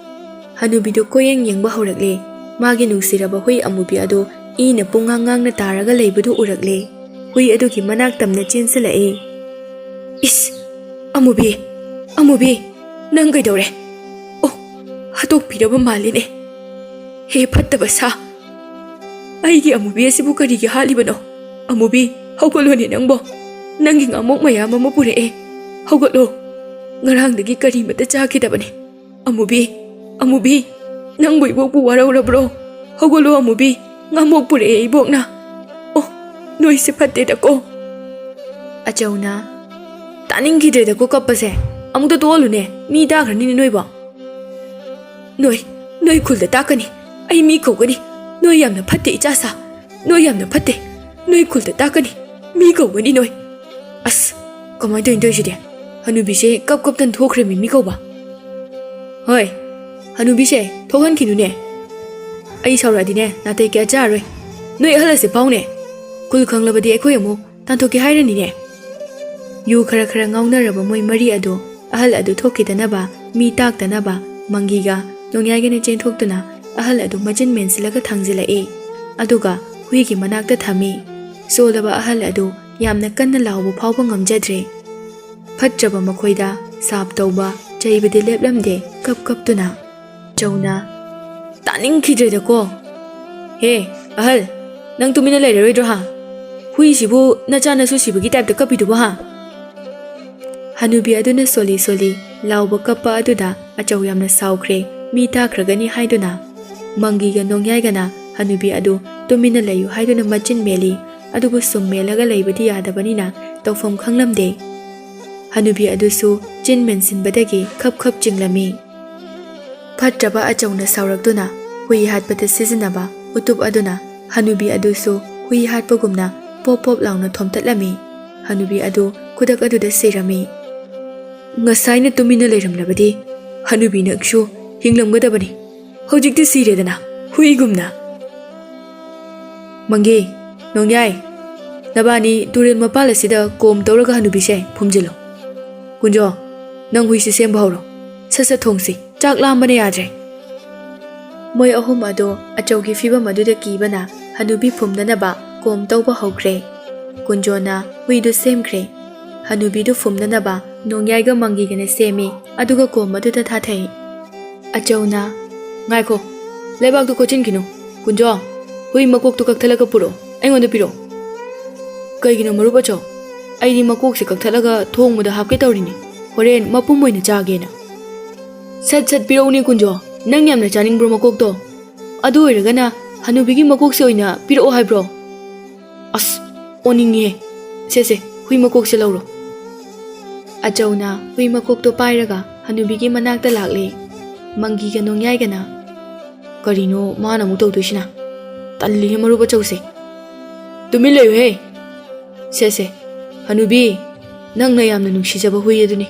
ꯍꯅꯨꯕꯤꯗꯨ ꯀꯣꯌꯦꯡ ꯌꯦꯡꯕ ꯍꯧꯔꯛꯂꯦ꯫ ꯃꯥꯒꯤ ꯅꯨꯡꯁꯤꯔꯕ ꯍꯨꯏ ꯑꯃꯨꯕꯤ ꯑꯗꯨ ꯏꯅ ꯄꯨꯡꯉꯥꯡ ꯉꯥꯡꯅ ꯇꯥꯔꯒ ꯂꯩꯕꯗꯨ ꯎꯔꯛꯂꯦ꯫ ꯍꯨꯏ ꯑꯗꯨꯒꯤ ꯃꯅꯥꯛ ꯇꯝꯅ ꯆꯦꯟꯁꯤꯜꯂꯛꯑꯦ꯫ ꯏꯁ! ꯑꯃꯨꯕꯤ! ꯑꯃꯨꯕꯤ! ꯅꯪ ꯀꯩꯗꯧꯔꯦ? ꯑꯣ! ꯍꯥꯠꯇꯣꯛꯄꯤꯔꯕ ꯃꯥꯜꯂꯤꯅꯦ꯫ ꯍꯦ ꯐꯠꯇꯕ ꯁꯥ! ꯑꯩꯒꯤ ꯑꯃꯨꯕꯤ ꯑꯁꯤꯕꯨ ꯀꯔꯤꯒꯤ ꯍꯥꯠꯂꯤꯕꯅꯣ? ꯑꯃꯨꯕꯤ, ꯍꯧꯒꯠꯂꯣꯅꯦ ꯅꯪꯕꯣ꯫ ꯅꯪꯒꯤ ꯉꯥꯃꯣꯛ ꯃꯌꯥꯝ ꯑꯃ ꯄꯨꯔꯛꯑꯦ꯫ ꯍꯧꯒꯠꯂꯣ꯫ ꯉꯔꯥꯡꯗꯒꯤ ꯀꯔꯤꯃꯠꯇ ꯆꯥꯈꯤꯗꯕꯅꯦ꯫ ꯑꯃꯨꯕꯤ, ꯑꯃꯨꯕꯤ, ꯅꯪꯕꯨ ꯏꯕꯣꯛꯄꯨ ꯋꯥꯔꯧꯔꯕ꯭ꯔꯣ? ꯍꯧꯒꯠꯂꯣ ꯑꯃꯨꯕꯤ, ꯉꯥꯃꯣꯛ ꯄꯨꯔꯛꯑꯦ ꯏꯕꯣꯛꯅ꯫ ꯑꯣ, ꯅꯣꯏꯁꯦ ꯐꯠꯇꯦꯗꯀꯣ꯫ ꯑꯆꯧꯅ, ꯇꯥꯅꯤꯡꯈꯤꯗ꯭ꯔꯦꯗꯀꯣ ꯀꯞꯄꯁꯦ꯫ ꯑꯃꯨꯛꯇ ꯇꯣꯛꯍꯜꯂꯨꯅꯦ, ꯃꯤ ꯇꯥꯈ꯭ꯔꯅꯤꯅꯦ ꯅꯣꯏꯕꯣ꯫ ꯅꯣꯏ, ꯅꯣꯏ ꯈꯨꯜꯗ ꯇꯥꯛꯀꯅꯤ꯫ ꯑꯩ ꯃꯤ ꯀꯧꯒꯅꯤ꯫ ꯅꯣꯏ ꯌꯥꯝꯅ ꯐꯠꯇꯦ ꯏꯆꯥ ꯁꯥ꯫ ꯅꯣꯏ ꯌꯥꯝꯅ ꯐꯠꯇꯦ꯫ ꯅꯣꯏ ꯈꯨꯜꯗ ꯇꯥꯛꯀꯅꯤ꯫ ꯃꯤ ꯀꯧꯒꯅꯤ ꯅꯣꯏ꯫ ꯑꯁ, ꯀꯃꯥꯏꯅ ꯇꯧꯔꯤꯅꯣ ꯇꯧꯔꯤꯁꯤꯗꯤ? ꯍꯅꯨꯕꯤꯁꯦ ꯀꯞ ꯀꯞꯇꯅ ꯊꯣꯛꯈ꯭ꯔꯦꯃꯤ ꯃꯤ ꯀꯧꯕ꯫ ꯍꯣꯏ, ꯍꯅꯨꯕꯤꯁꯦ ꯊꯣꯛꯍꯟꯈꯤꯅꯨꯅꯦ꯫ ꯑꯩ ꯁꯥꯎꯔꯛꯑꯗꯤꯅꯦ ꯅꯥꯇꯩ ꯀꯌꯥ ꯆꯥꯔꯔꯣꯏ꯫ ꯅꯣꯏ ꯑꯍꯜ ꯑꯁꯦ ꯄꯥꯎꯅꯦ꯫ ꯈꯨꯜ ꯈꯪꯂꯕꯗꯤ ꯑꯩꯈꯣꯏ ꯑꯃꯨꯛ ꯇꯥꯟꯊꯣꯛꯀꯦ ꯍꯥꯏꯔꯅꯤꯅꯦ꯫ ꯌꯨ ꯈꯔ ꯈꯔ ꯉꯥꯎꯅꯔꯕ ꯃꯣꯏ ꯃꯔꯤ ꯑꯗꯨ ꯑꯍꯜ ꯑꯗꯨ ꯊꯣꯛꯈꯤꯗꯅꯕ ꯃꯤ ꯇꯥꯛꯇꯅꯕ ꯃꯪꯒꯤꯒ ꯅꯣꯡꯌꯥꯏꯒꯅ ꯆꯦꯟꯊꯣꯛꯇꯨꯅ ꯑꯍꯜ ꯑꯗꯨ ꯃꯆꯤꯟ ꯃꯦꯟꯁꯤꯜꯂꯒ ꯊꯥꯡꯖꯤꯜꯂꯛꯏ꯫ ꯑꯗꯨꯒ ꯍꯨꯏꯒꯤ ꯃꯅꯥꯛꯇ ꯊꯝꯃꯤ꯫ ꯁꯣꯜꯂꯕ ꯑꯍꯜ ꯑꯗꯨ ꯌꯥꯝꯅ ꯀꯟꯅ ꯂꯥꯎꯕ ꯐꯥꯎꯕ ꯉꯝꯖꯗ꯭ꯔꯦ꯫ ꯐꯠꯇ꯭ꯔꯕ ꯃꯈꯣꯏꯗ ꯁꯥꯞ ꯇꯧꯕ, ꯆꯩꯕꯗꯤ ꯂꯦꯞꯂꯝꯗꯦ, ꯀꯞ ꯀꯞꯇꯨꯅ꯫ ꯆꯧꯅ, ꯇꯥꯅꯤꯡꯈꯤꯗ꯭ꯔꯦꯗꯀꯣ꯫ ꯍꯦ, ꯑꯍꯜ, ꯅꯪ ꯇꯨꯃꯤꯟꯅ ꯂꯩꯔꯔꯣꯏꯗ꯭ꯔꯣ ꯍꯥ? ꯍꯨꯏꯁꯤꯕꯨ ꯅꯆꯥ ꯅꯁꯨ ꯁꯤꯕꯒꯤ ꯇꯥꯏꯞꯇ ꯀꯞꯄꯤꯗꯨꯕꯨ ꯍꯥ? ꯍꯅꯨꯕꯤ ꯑꯗꯨꯅ ꯁꯣꯜꯂꯤ ꯁꯣꯜꯂꯤ ꯂꯥꯎꯕ ꯀꯞꯄ ꯑꯗꯨꯗ ꯑꯆꯧ ꯌꯥꯝꯅ ꯁꯥꯎꯈ꯭ꯔꯦ, ꯃꯤ ꯇꯥꯈ꯭ꯔꯒꯅꯤ ꯍꯥꯏꯗꯨꯅ꯫ ꯃꯪꯒꯤꯒ ꯅꯣꯡꯌꯥꯏꯒꯅ ꯍꯅꯨꯕꯤ ꯑꯗꯨ ꯇꯨꯃꯤꯟꯅ ꯂꯩꯌꯨ ꯍꯥꯏꯗꯨꯅ ꯃꯆꯤꯟ ꯃꯦꯜꯂꯤ, ꯑꯗꯨꯕꯨ ꯁꯨꯝ ꯃꯦꯜꯂꯒ ꯂꯩꯕꯗꯤ ꯌꯥꯗꯕꯅꯤꯅ ꯇꯧꯐꯝ ꯈꯪꯂꯝꯗꯦ꯫ ꯍꯅꯨꯕꯤ ꯑꯗꯨꯁꯨ ꯆꯤꯟ ꯃꯦꯟꯁꯤꯟꯕꯗꯒꯤ ꯈꯞ ꯈꯞ ꯆꯤꯡꯂꯝꯃꯤ꯫ ꯐꯠꯇ꯭ꯔꯕ ꯑꯆꯧꯅ ꯁꯥꯎꯔꯛꯇꯨꯅ ꯍꯨꯏ ꯍꯥꯠꯄꯗ ꯁꯤꯖꯤꯟꯅꯕ ꯎꯇꯨꯞ ꯑꯗꯨꯅ ꯍꯅꯨꯕꯤ ꯑꯗꯨꯁꯨ ꯍꯨꯏ ꯍꯥꯠꯄꯒꯨꯝꯅ ꯄꯣꯞ ꯄꯣꯞ ꯂꯥꯎꯅ ꯊꯣꯝꯇꯠꯂꯝꯃꯤ꯫ ꯍꯅꯨꯕꯤ ꯑꯗꯨ ꯈꯨꯗꯛ ꯑꯗꯨꯗ ꯁꯤꯔꯝꯃꯤ꯫ "ꯉꯁꯥꯏꯅ ꯇꯨꯃꯤꯟꯅ ꯂꯩꯔꯝꯂꯕꯗꯤ ꯍꯅꯨꯕꯤ ꯅꯪꯁꯨ ꯍꯤꯡꯂꯝꯒꯗꯕꯅꯤ꯫ ꯍꯧꯖꯤꯛꯇꯤ ꯁꯤꯔꯦꯗꯅ, ꯍꯨꯏꯒꯨꯝꯅ꯫ ꯃꯪꯒꯤ, ꯅꯣꯡꯌꯥꯏ, ꯅꯕꯥꯅꯤ ꯇꯨꯔꯦꯜ ꯃꯄꯥꯜ ꯑꯁꯤꯗ ꯀꯣꯝ ꯇꯧꯔꯒ ꯍꯅꯨꯕꯤꯁꯦ ꯐꯨꯝꯖꯤꯜꯂꯣ꯫ ꯀꯨꯟꯖꯣ, ꯅꯪ ꯍꯨꯏꯁꯤ ꯁꯦꯝꯕ ꯍꯧꯔꯣ꯫ ꯁꯠ ꯁꯠ ꯊꯣꯡꯁꯤ, ꯆꯥꯛ ꯂꯥꯝꯕꯅ ꯌꯥꯗ꯭ꯔꯦ꯫" ꯃꯣꯏ ꯑꯍꯨꯝ ꯑꯗꯣ ꯑꯆꯧꯒꯤ ꯐꯤꯕꯝ ꯑꯗꯨꯗ ꯀꯤꯕꯅ ꯍꯅꯨꯕꯤ ꯐꯨꯝꯅꯅꯕ ꯀꯣꯝ ꯇꯧꯕ ꯍꯧꯈ꯭ꯔꯦ꯫ ꯀꯨꯟꯖꯣꯅ ꯍꯨꯏꯗꯨ ꯁꯦꯝꯈ꯭ꯔꯦ꯫ ꯍꯅꯨꯕꯤꯗꯨ ꯐꯨꯝꯅꯅꯕ ꯅꯣꯡꯌꯥꯏꯒ ꯃꯪꯒꯤꯒꯅ ꯁꯦꯝꯃꯤ, ꯑꯗꯨꯒ ꯀꯣꯝ ꯑꯗꯨꯗ ꯊꯥꯊꯩ꯫ ꯑꯆꯧꯅ, "ꯉꯥꯏꯈꯣ, ꯂꯩꯕꯥꯛꯇꯨ ꯀꯣꯠꯆꯤꯟꯈꯤꯅꯨ꯫ ꯀꯨꯟꯖꯣ, ꯍꯨꯏ ꯃꯀꯣꯛꯇꯨ ꯀꯛꯊꯠꯂꯒ ꯄꯨꯔꯛꯑꯣ, ꯑꯩꯉꯣꯟꯗ ꯄꯤꯔꯛꯑꯣ꯫" "ꯀꯩꯒꯤꯅꯣ ꯃꯔꯨꯞ ꯑꯆꯧ? ꯑꯩꯗꯤ ꯃꯀꯣꯛꯁꯦ ꯀꯛꯊꯠꯂꯒ ꯊꯣꯡꯕꯗ ꯍꯥꯞꯀꯦ ꯇꯧꯔꯤꯅꯤ, ꯍꯣꯔꯦꯟ ꯃꯄꯨꯝ ꯑꯣꯏꯅ ꯆꯥꯒꯦꯅ꯫" "ꯁꯠ ꯁꯠ ꯄꯤꯔꯛꯎꯅꯦ ꯀꯨꯟꯖꯣ, ꯅꯪ ꯌꯥꯝꯅ ꯆꯥꯅꯤꯡꯕ꯭ꯔꯣ ꯃꯀꯣꯛꯇꯣ? ꯑꯗꯨ ꯑꯣꯏꯔꯒꯅ ꯍꯅꯨꯕꯤꯒꯤ ꯃꯀꯣꯛꯁꯦ ꯑꯣꯏꯅ ꯄꯤꯔꯛꯑꯣ ꯍꯥꯏꯕ꯭ꯔꯣ?" "ꯑꯁ, ꯑꯣꯟꯅꯤꯡꯉꯤꯍꯦ꯫ ꯁꯦ ꯁꯦ, ꯍꯨꯏ ꯃꯀꯣꯛꯁꯦ ꯂꯧꯔꯣ꯫" ꯑꯆꯧꯅ ꯍꯨꯏ ꯃꯀꯣꯛꯇꯣ ꯄꯥꯏꯔꯒ ꯍꯅꯨꯕꯤꯒꯤ ꯃꯅꯥꯛꯇ ꯂꯥꯛꯂꯦ꯫ ꯃꯪꯒꯤꯒ ꯅꯣꯡꯌꯥꯏꯒꯅ, "ꯀꯔꯤꯅꯣ ꯃꯥꯅ ꯑꯃꯨꯛ ꯇꯧꯗꯣꯏꯁꯤꯅ? ꯇꯜꯂꯤꯍꯦ ꯃꯔꯨꯞ ꯑꯆꯧꯁꯦ꯫ ꯇꯨꯃꯤꯟ ꯂꯩꯌꯨꯍꯦ꯫ ꯁꯦ ꯁꯦ, ꯍꯅꯨꯕꯤ, ꯅꯪꯅ ꯌꯥꯝꯅ ꯅꯨꯡꯁꯤꯖꯕ ꯍꯨꯏ ꯑꯗꯨꯅꯤ꯫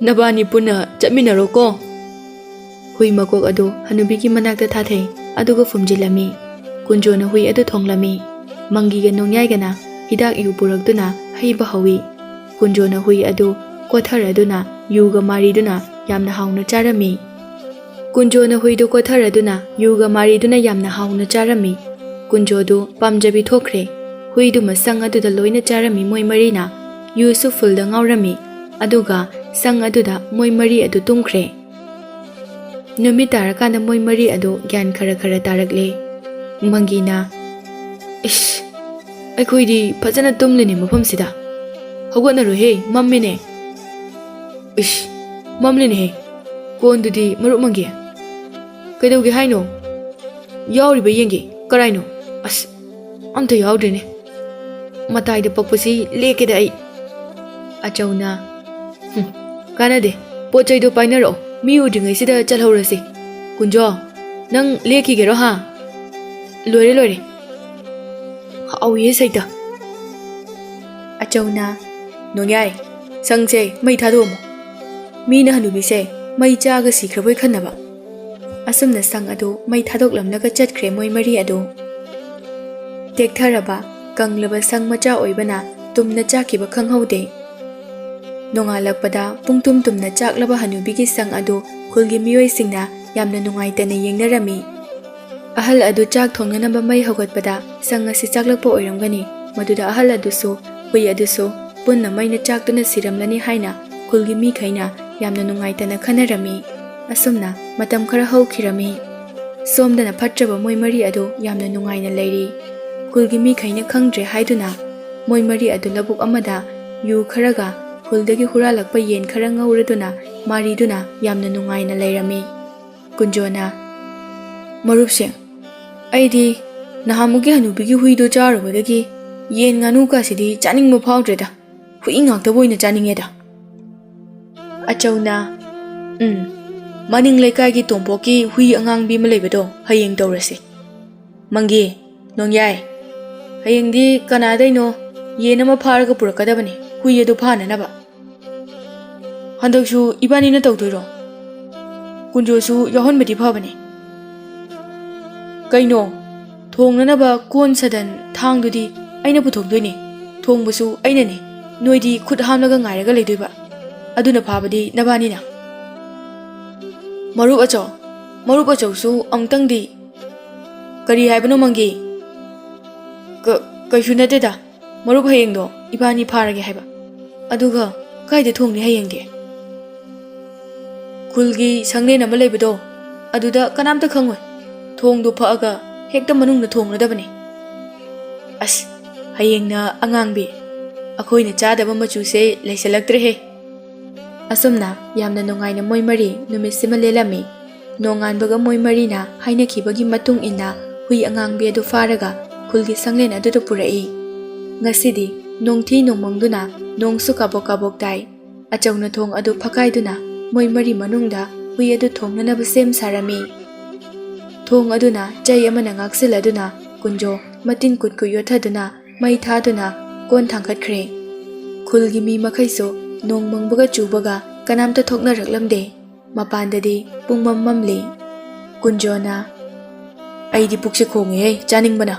ꯅꯕꯥꯅꯤ ꯄꯨꯟꯅ ꯆꯠꯃꯤꯟꯅꯔꯣꯀꯣ꯫" ꯍꯨꯏ ꯃꯀꯣꯛ ꯑꯗꯨ ꯍꯅꯨꯕꯤꯒꯤ ꯃꯅꯥꯛꯇ ꯊꯥꯊꯩ, ꯑꯗꯨꯒ ꯐꯨꯝꯖꯤꯜꯂꯝꯃꯤ꯫ ꯀꯨꯟꯖꯣꯅ ꯍꯨꯏ ꯑꯗꯨ ꯊꯣꯡꯂꯝꯃꯤ꯫ ꯃꯪꯒꯤꯒ ꯅꯣꯡꯌꯥꯏꯒꯅ ꯍꯤꯗꯥꯛ ꯌꯨ ꯄꯨꯔꯛꯇꯨꯅ ꯍꯩꯕ ꯍꯧꯏ꯫ ꯀꯨꯟꯖꯣꯅ ꯍꯨꯏ ꯑꯗꯨ ꯀꯣꯊꯔꯗꯨꯅ ꯌꯨꯒ ꯃꯥꯔꯤꯗꯨꯅ ꯌꯥꯝꯅ ꯍꯥꯎꯅ ꯆꯥꯔꯝꯃꯤ꯫ ꯀꯨꯟꯖꯣꯅ ꯍꯨꯏꯗꯨ ꯀꯣꯊꯔꯗꯨꯅ ꯌꯨꯒ ꯃꯥꯔꯤꯗꯨꯅ ꯌꯥꯝꯅ ꯍꯥꯎꯅ ꯆꯥꯔꯝꯃꯤ꯫ ꯀꯨꯟꯖꯣꯗꯨ ꯄꯥꯝꯖꯕꯤ ꯊꯣꯛꯈ꯭ꯔꯦ꯫ ꯍꯨꯏꯗꯨ ꯃꯁꯪ ꯑꯗꯨꯗ ꯂꯣꯏꯅ ꯆꯥꯔꯝꯃꯤ ꯃꯣꯏ ꯃꯔꯤꯅ꯫ ꯌꯨꯁꯨ ꯐꯨꯜꯗ ꯉꯥꯎꯔꯝꯃꯤ꯫ ꯑꯗꯨꯒ ꯁꯪ ꯑꯗꯨꯗ ꯃꯣꯏ ꯃꯔꯤ ꯑꯗꯨ ꯇꯨꯝꯈ꯭ꯔꯦ꯫ ꯅꯨꯃꯤꯠ ꯇꯥꯔꯀꯥꯟꯗ ꯃꯣꯏ ꯃꯔꯤ ꯑꯗꯨ ꯒ꯭ꯌꯥꯟ ꯈꯔ ꯈꯔ ꯇꯥꯔꯛꯂꯦ꯫ ꯃꯪꯒꯤꯅ, "ꯏꯁ, ꯑꯩꯈꯣꯏꯗꯤ ꯐꯖꯅ ꯇꯨꯝꯂꯤꯅꯦ ꯃꯐꯝꯁꯤꯗ꯫ ꯍꯧꯒꯠꯅꯔꯣꯏꯍꯦ, ꯃꯝꯃꯦꯅꯦ꯫" "ꯏꯁ, ꯃꯝꯂꯤꯅꯦꯍꯦ꯫ ꯀꯣꯟꯗꯨꯗꯤ ꯃꯔꯨꯞ ꯃꯪꯒꯤ꯫ ꯀꯩꯗꯧꯒꯦ ꯍꯥꯏꯅꯣ? ꯌꯥꯎꯔꯤꯕ ꯌꯦꯡꯒꯦ꯫ ꯀꯔꯥꯏꯅꯣ? ꯑꯁ, ꯑꯝꯇ ꯌꯥꯎꯗ꯭ꯔꯦꯅꯦ꯫ ꯃꯇꯥꯏꯗ ꯄꯛꯄꯁꯤ ꯂꯦꯛꯀꯦꯗ ꯑꯩ꯫" ꯑꯆꯧꯅ, "ꯍꯨꯝ, ꯀꯥꯟꯅꯗꯦ꯫ ꯄꯣꯠ ꯆꯩꯗꯣ ꯄꯥꯏꯅꯔꯛꯑꯣ꯫ ꯃꯤ ꯎꯗ꯭ꯔꯤꯉꯩꯁꯤꯗ ꯆꯠꯍꯧꯔꯁꯤ꯫ ꯀꯨꯟꯖꯣ, ꯅꯪ ꯂꯦꯛꯈꯤꯒꯦꯔꯣ ꯍꯥ?" "ꯂꯣꯏꯔꯦ, ꯂꯣꯏꯔꯦ꯫ ꯑꯧ ꯌꯦ ꯁꯩꯇ꯫ ꯑꯆꯧꯅ, "ꯅꯣꯡꯌꯥꯏ, ꯁꯪꯁꯦ ꯃꯩ ꯊꯥꯗꯣꯛꯑꯝꯃꯣ꯫ ꯃꯤꯅ ꯍꯅꯨꯕꯤꯁꯦ ꯃꯩ ꯆꯥꯒ ꯁꯤꯈ꯭ꯔꯕꯣꯏ ꯈꯟꯅꯕ"꯫ ꯑꯁꯨꯝꯅ ꯁꯪ ꯑꯗꯨ ꯃꯩ ꯊꯥꯗꯣꯛꯂꯝꯂꯒ ꯆꯠꯈ꯭ꯔꯦ ꯃꯣꯏ ꯃꯔꯤ ꯑꯗꯨ꯫ ꯇꯦꯛꯊꯔꯕ, ꯀꯪꯂꯕ ꯁꯪ ꯃꯆꯥ ꯑꯣꯏꯕꯅ ꯇꯨꯝꯅ ꯆꯥꯛꯈꯤꯕ ꯈꯪꯍꯧꯗꯦ꯫ ꯅꯣꯡꯉꯥꯜꯂꯛꯄꯗ ꯄꯨꯡꯇꯨꯝ ꯇꯨꯝꯅ ꯆꯥꯛꯂꯕ ꯍꯅꯨꯕꯤꯒꯤ ꯁꯪ ꯑꯗꯨ ꯈꯨꯜꯒꯤ ꯃꯤꯑꯣꯏꯁꯤꯡꯅ ꯌꯥꯝꯅ ꯅꯨꯡꯉꯥꯏꯇꯅ ꯌꯦꯡꯅꯔꯝꯃꯤ꯫ ꯑꯍꯜ ꯑꯗꯨ ꯆꯥꯛ ꯊꯣꯡꯅꯅꯕ ꯃꯩ ꯍꯧꯒꯠꯄꯗ ꯁꯪ ꯑꯁꯤ ꯆꯥꯛꯂꯛꯄ ꯑꯣꯏꯔꯝꯒꯅꯤ꯫ ꯃꯗꯨꯗ ꯑꯍꯜ ꯑꯗꯨꯁꯨ, ꯍꯨꯏ ꯑꯗꯨꯁꯨ ꯄꯨꯟꯅ ꯃꯩꯅ ꯆꯥꯛꯇꯨꯅ ꯁꯤꯔꯝꯂꯅꯤ ꯍꯥꯏꯅ ꯈꯨꯜꯒꯤ ꯃꯤꯈꯩꯅ ꯌꯥꯝꯅ ꯅꯨꯡꯉꯥꯏꯇꯅ ꯈꯟꯅꯔꯝꯃꯤ꯫ ꯑꯁꯨꯝꯅ ꯃꯇꯝ ꯈꯔ ꯍꯧꯈꯤꯔꯝꯃꯤ꯫ ꯁꯣꯝꯗꯅ ꯐꯠꯇ꯭ꯔꯕ ꯃꯣꯏ ꯃꯔꯤ ꯑꯗꯨ ꯌꯥꯝꯅ ꯅꯨꯡꯉꯥꯏꯅ ꯂꯩꯔꯤ꯫ ꯈꯨꯜꯒꯤ ꯃꯤꯈꯩꯅ ꯈꯪꯗ꯭ꯔꯦ ꯍꯥꯏꯗꯨꯅ ꯃꯣꯏ ꯃꯔꯤ ꯑꯗꯨ ꯂꯧꯕꯨꯛ ꯑꯃꯗ ꯌꯨ ꯈꯔꯒ ꯈꯨꯜꯗꯒꯤ ꯍꯨꯔꯥꯜꯂꯛꯄ ꯌꯦꯟ ꯈꯔ ꯉꯧꯔꯗꯨꯅ ꯃꯥꯔꯤꯗꯨꯅ ꯌꯥꯝꯅ ꯅꯨꯡꯉꯥꯏꯅ ꯂꯩꯔꯝꯃꯤ꯫ ꯀꯨꯟꯖꯣꯅ, "ꯃꯔꯨꯞꯁꯤꯡ, ꯑꯩꯗꯤ ꯅꯍꯥꯟꯃꯨꯛꯀꯤ ꯍꯅꯨꯕꯤꯒꯤ ꯍꯨꯏꯗꯨ ꯆꯥꯔꯨꯕꯗꯒꯤ ꯌꯦꯟ ꯉꯥꯅꯨꯒꯁꯤꯗꯤ ꯆꯥꯅꯤꯡꯕ ꯐꯥꯎꯗ꯭ꯔꯦꯗ꯫ ꯍꯨꯏ ꯉꯥꯛꯇꯕꯨ ꯑꯣꯏꯅ ꯆꯥꯅꯤꯡꯉꯦꯗ"꯫ ꯑꯆꯧꯅ, "ꯎꯝ, ꯃꯅꯤꯡ ꯂꯩꯀꯥꯏꯒꯤ ꯇꯣꯝꯄꯣꯛꯀꯤ ꯍꯨꯏ ꯑꯉꯥꯡꯕꯤ ꯑꯃ ꯂꯩꯕꯗꯣ ꯍꯌꯦꯡ ꯇꯧꯔꯁꯤ꯫ ꯃꯪꯒꯤ, ꯅꯣꯡꯌꯥꯏ, ꯍꯌꯦꯡꯗꯤ ꯀꯅꯥꯗꯩꯅꯣ ꯌꯦꯟ ꯑꯃ ꯐꯥꯔꯒ ꯄꯨꯔꯛꯀꯗꯕꯅꯤ ꯍꯨꯏ ꯑꯗꯨ ꯐꯥꯅꯅꯕ꯫ ꯍꯟꯗꯛꯁꯨ ꯏꯕꯥꯅꯤꯅ ꯇꯧꯗꯣꯏꯔꯣ? ꯀꯨꯟꯖꯣꯁꯨ ꯌꯥꯎꯍꯟꯕꯗꯤ ꯐꯕꯅꯤ꯫ ꯀꯩꯅꯣ, ꯊꯣꯡꯅꯅꯕ ꯀꯣꯟ ꯁꯗꯟ ꯊꯥꯡꯗꯨꯗꯤ ꯑꯩꯅ ꯄꯨꯊꯣꯛꯇꯣꯏꯅꯦ꯫ ꯊꯣꯡꯕꯁꯨ ꯑꯩꯅꯅꯦ꯫ ꯅꯣꯏꯗꯤ ꯈꯨꯠ ꯍꯥꯝꯂꯒ ꯉꯥꯏꯔꯒ ꯂꯩꯗꯣꯏꯕ꯫ ꯑꯗꯨꯅ ꯐꯥꯕꯗꯤ ꯅꯕꯥꯅꯤꯅ꯫ ꯃꯔꯨꯞ ꯑꯆꯧ, ꯃꯔꯨꯞ ꯑꯆꯧꯁꯨ ꯑꯃꯨꯛꯇꯪꯗꯤ꯫ ꯀꯔꯤ ꯍꯥꯏꯕꯅꯣ ꯃꯪꯒꯤ? ꯀ-, ꯀꯩꯁꯨ ꯅꯠꯇꯦꯗ꯫ ꯃꯔꯨꯞ ꯍꯌꯦꯡꯗꯣ ꯏꯕꯥꯅꯤ ꯐꯥꯔꯒꯦ ꯍꯥꯏꯕ꯫ ꯑꯗꯨꯒ ꯀꯥꯏꯗ ꯊꯣꯡꯅꯤ ꯍꯌꯦꯡꯗꯤ? ꯈꯨꯜꯒꯤ ꯁꯪꯂꯦꯟ ꯑꯃ ꯂꯩꯕꯗꯣ, ꯑꯗꯨꯗ ꯀꯅꯥꯝꯇ ꯈꯪꯉꯣꯏ꯫ ꯊꯣꯡꯗꯣ ꯐꯛꯑꯒ ꯍꯦꯛꯇ ꯃꯅꯨꯡꯗ ꯊꯣꯡꯂꯗꯕꯅꯤ꯫ ꯑꯁ, ꯍꯌꯦꯡꯅ ꯑꯉꯥꯡꯕꯤ꯫ ꯑꯩꯈꯣꯏꯅ ꯆꯥꯗꯕ ꯃꯆꯨꯁꯦ ꯂꯩꯁꯜꯂꯛꯇ꯭ꯔꯦꯍꯦ꯫ ꯑꯁꯨꯝꯅ ꯌꯥꯝꯅ ꯅꯨꯡꯉꯥꯏꯅ ꯃꯣꯏ ꯃꯔꯤ ꯅꯨꯃꯤꯠꯁꯤꯃ ꯂꯦꯜꯂꯝꯃꯤ꯫ ꯅꯣꯡꯉꯥꯟꯕꯒ ꯃꯣꯏ ꯃꯔꯤꯅ ꯍꯥꯏꯅꯈꯤꯕꯒꯤ ꯃꯇꯨꯡ ꯏꯟꯅ ꯍꯨꯏ ꯑꯉꯥꯡꯕꯤ ꯑꯗꯨ ꯐꯥꯔꯒ ꯈꯨꯜꯒꯤ ꯁꯪꯂꯦꯟ ꯑꯗꯨꯗ ꯄꯨꯔꯛꯏ꯫ ꯉꯁꯤꯗꯤ ꯅꯣꯡꯊꯤ ꯅꯣꯡꯃꯪꯗꯨꯅ ꯅꯣꯡꯁꯨ ꯀꯥꯕꯣꯛ ꯀꯥꯕꯣꯛ ꯇꯥꯏ꯫ ꯑꯆꯧꯅ ꯊꯣꯡ ꯑꯗꯨ ꯐꯛꯀꯥꯏꯗꯨꯅ ꯃꯣꯏ ꯃꯔꯤ ꯃꯅꯨꯡꯗ ꯍꯨꯏ ꯑꯗꯨ ꯊꯣꯡꯅꯅꯕ ꯁꯦꯝ ꯁꯥꯔꯝꯃꯤ꯫ ꯊꯣꯡ ꯑꯗꯨꯅ ꯆꯩ ꯑꯃꯅ ꯉꯥꯛꯁꯤꯜꯂꯗꯨꯅ ꯀꯨꯟꯖꯣ ꯃꯇꯤꯟ ꯀꯨꯠ ꯀꯨꯠ ꯌꯣꯠꯊꯗꯨꯅ ꯃꯩ ꯊꯥꯗꯨꯅ ꯀꯣꯟ ꯊꯥꯡꯒꯠꯈ꯭ꯔꯦ꯫ ꯈꯨꯜꯒꯤ ꯃꯤ ꯃꯈꯩꯁꯨ ꯅꯣꯡ ꯃꯪꯕꯒ ꯆꯨꯕꯒ ꯀꯅꯥꯝꯇ ꯊꯣꯛꯅꯔꯛꯂꯝꯗꯦ꯫ ꯃꯄꯥꯟꯗꯗꯤ ꯄꯨꯡꯃꯝ ꯃꯝꯂꯤ꯫ ꯀꯨꯟꯖꯣꯅ, "ꯑꯩꯗꯤ ꯄꯨꯛꯁꯦ ꯈꯣꯡꯉꯦꯍꯦ, ꯆꯥꯅꯤꯡꯕꯅ꯫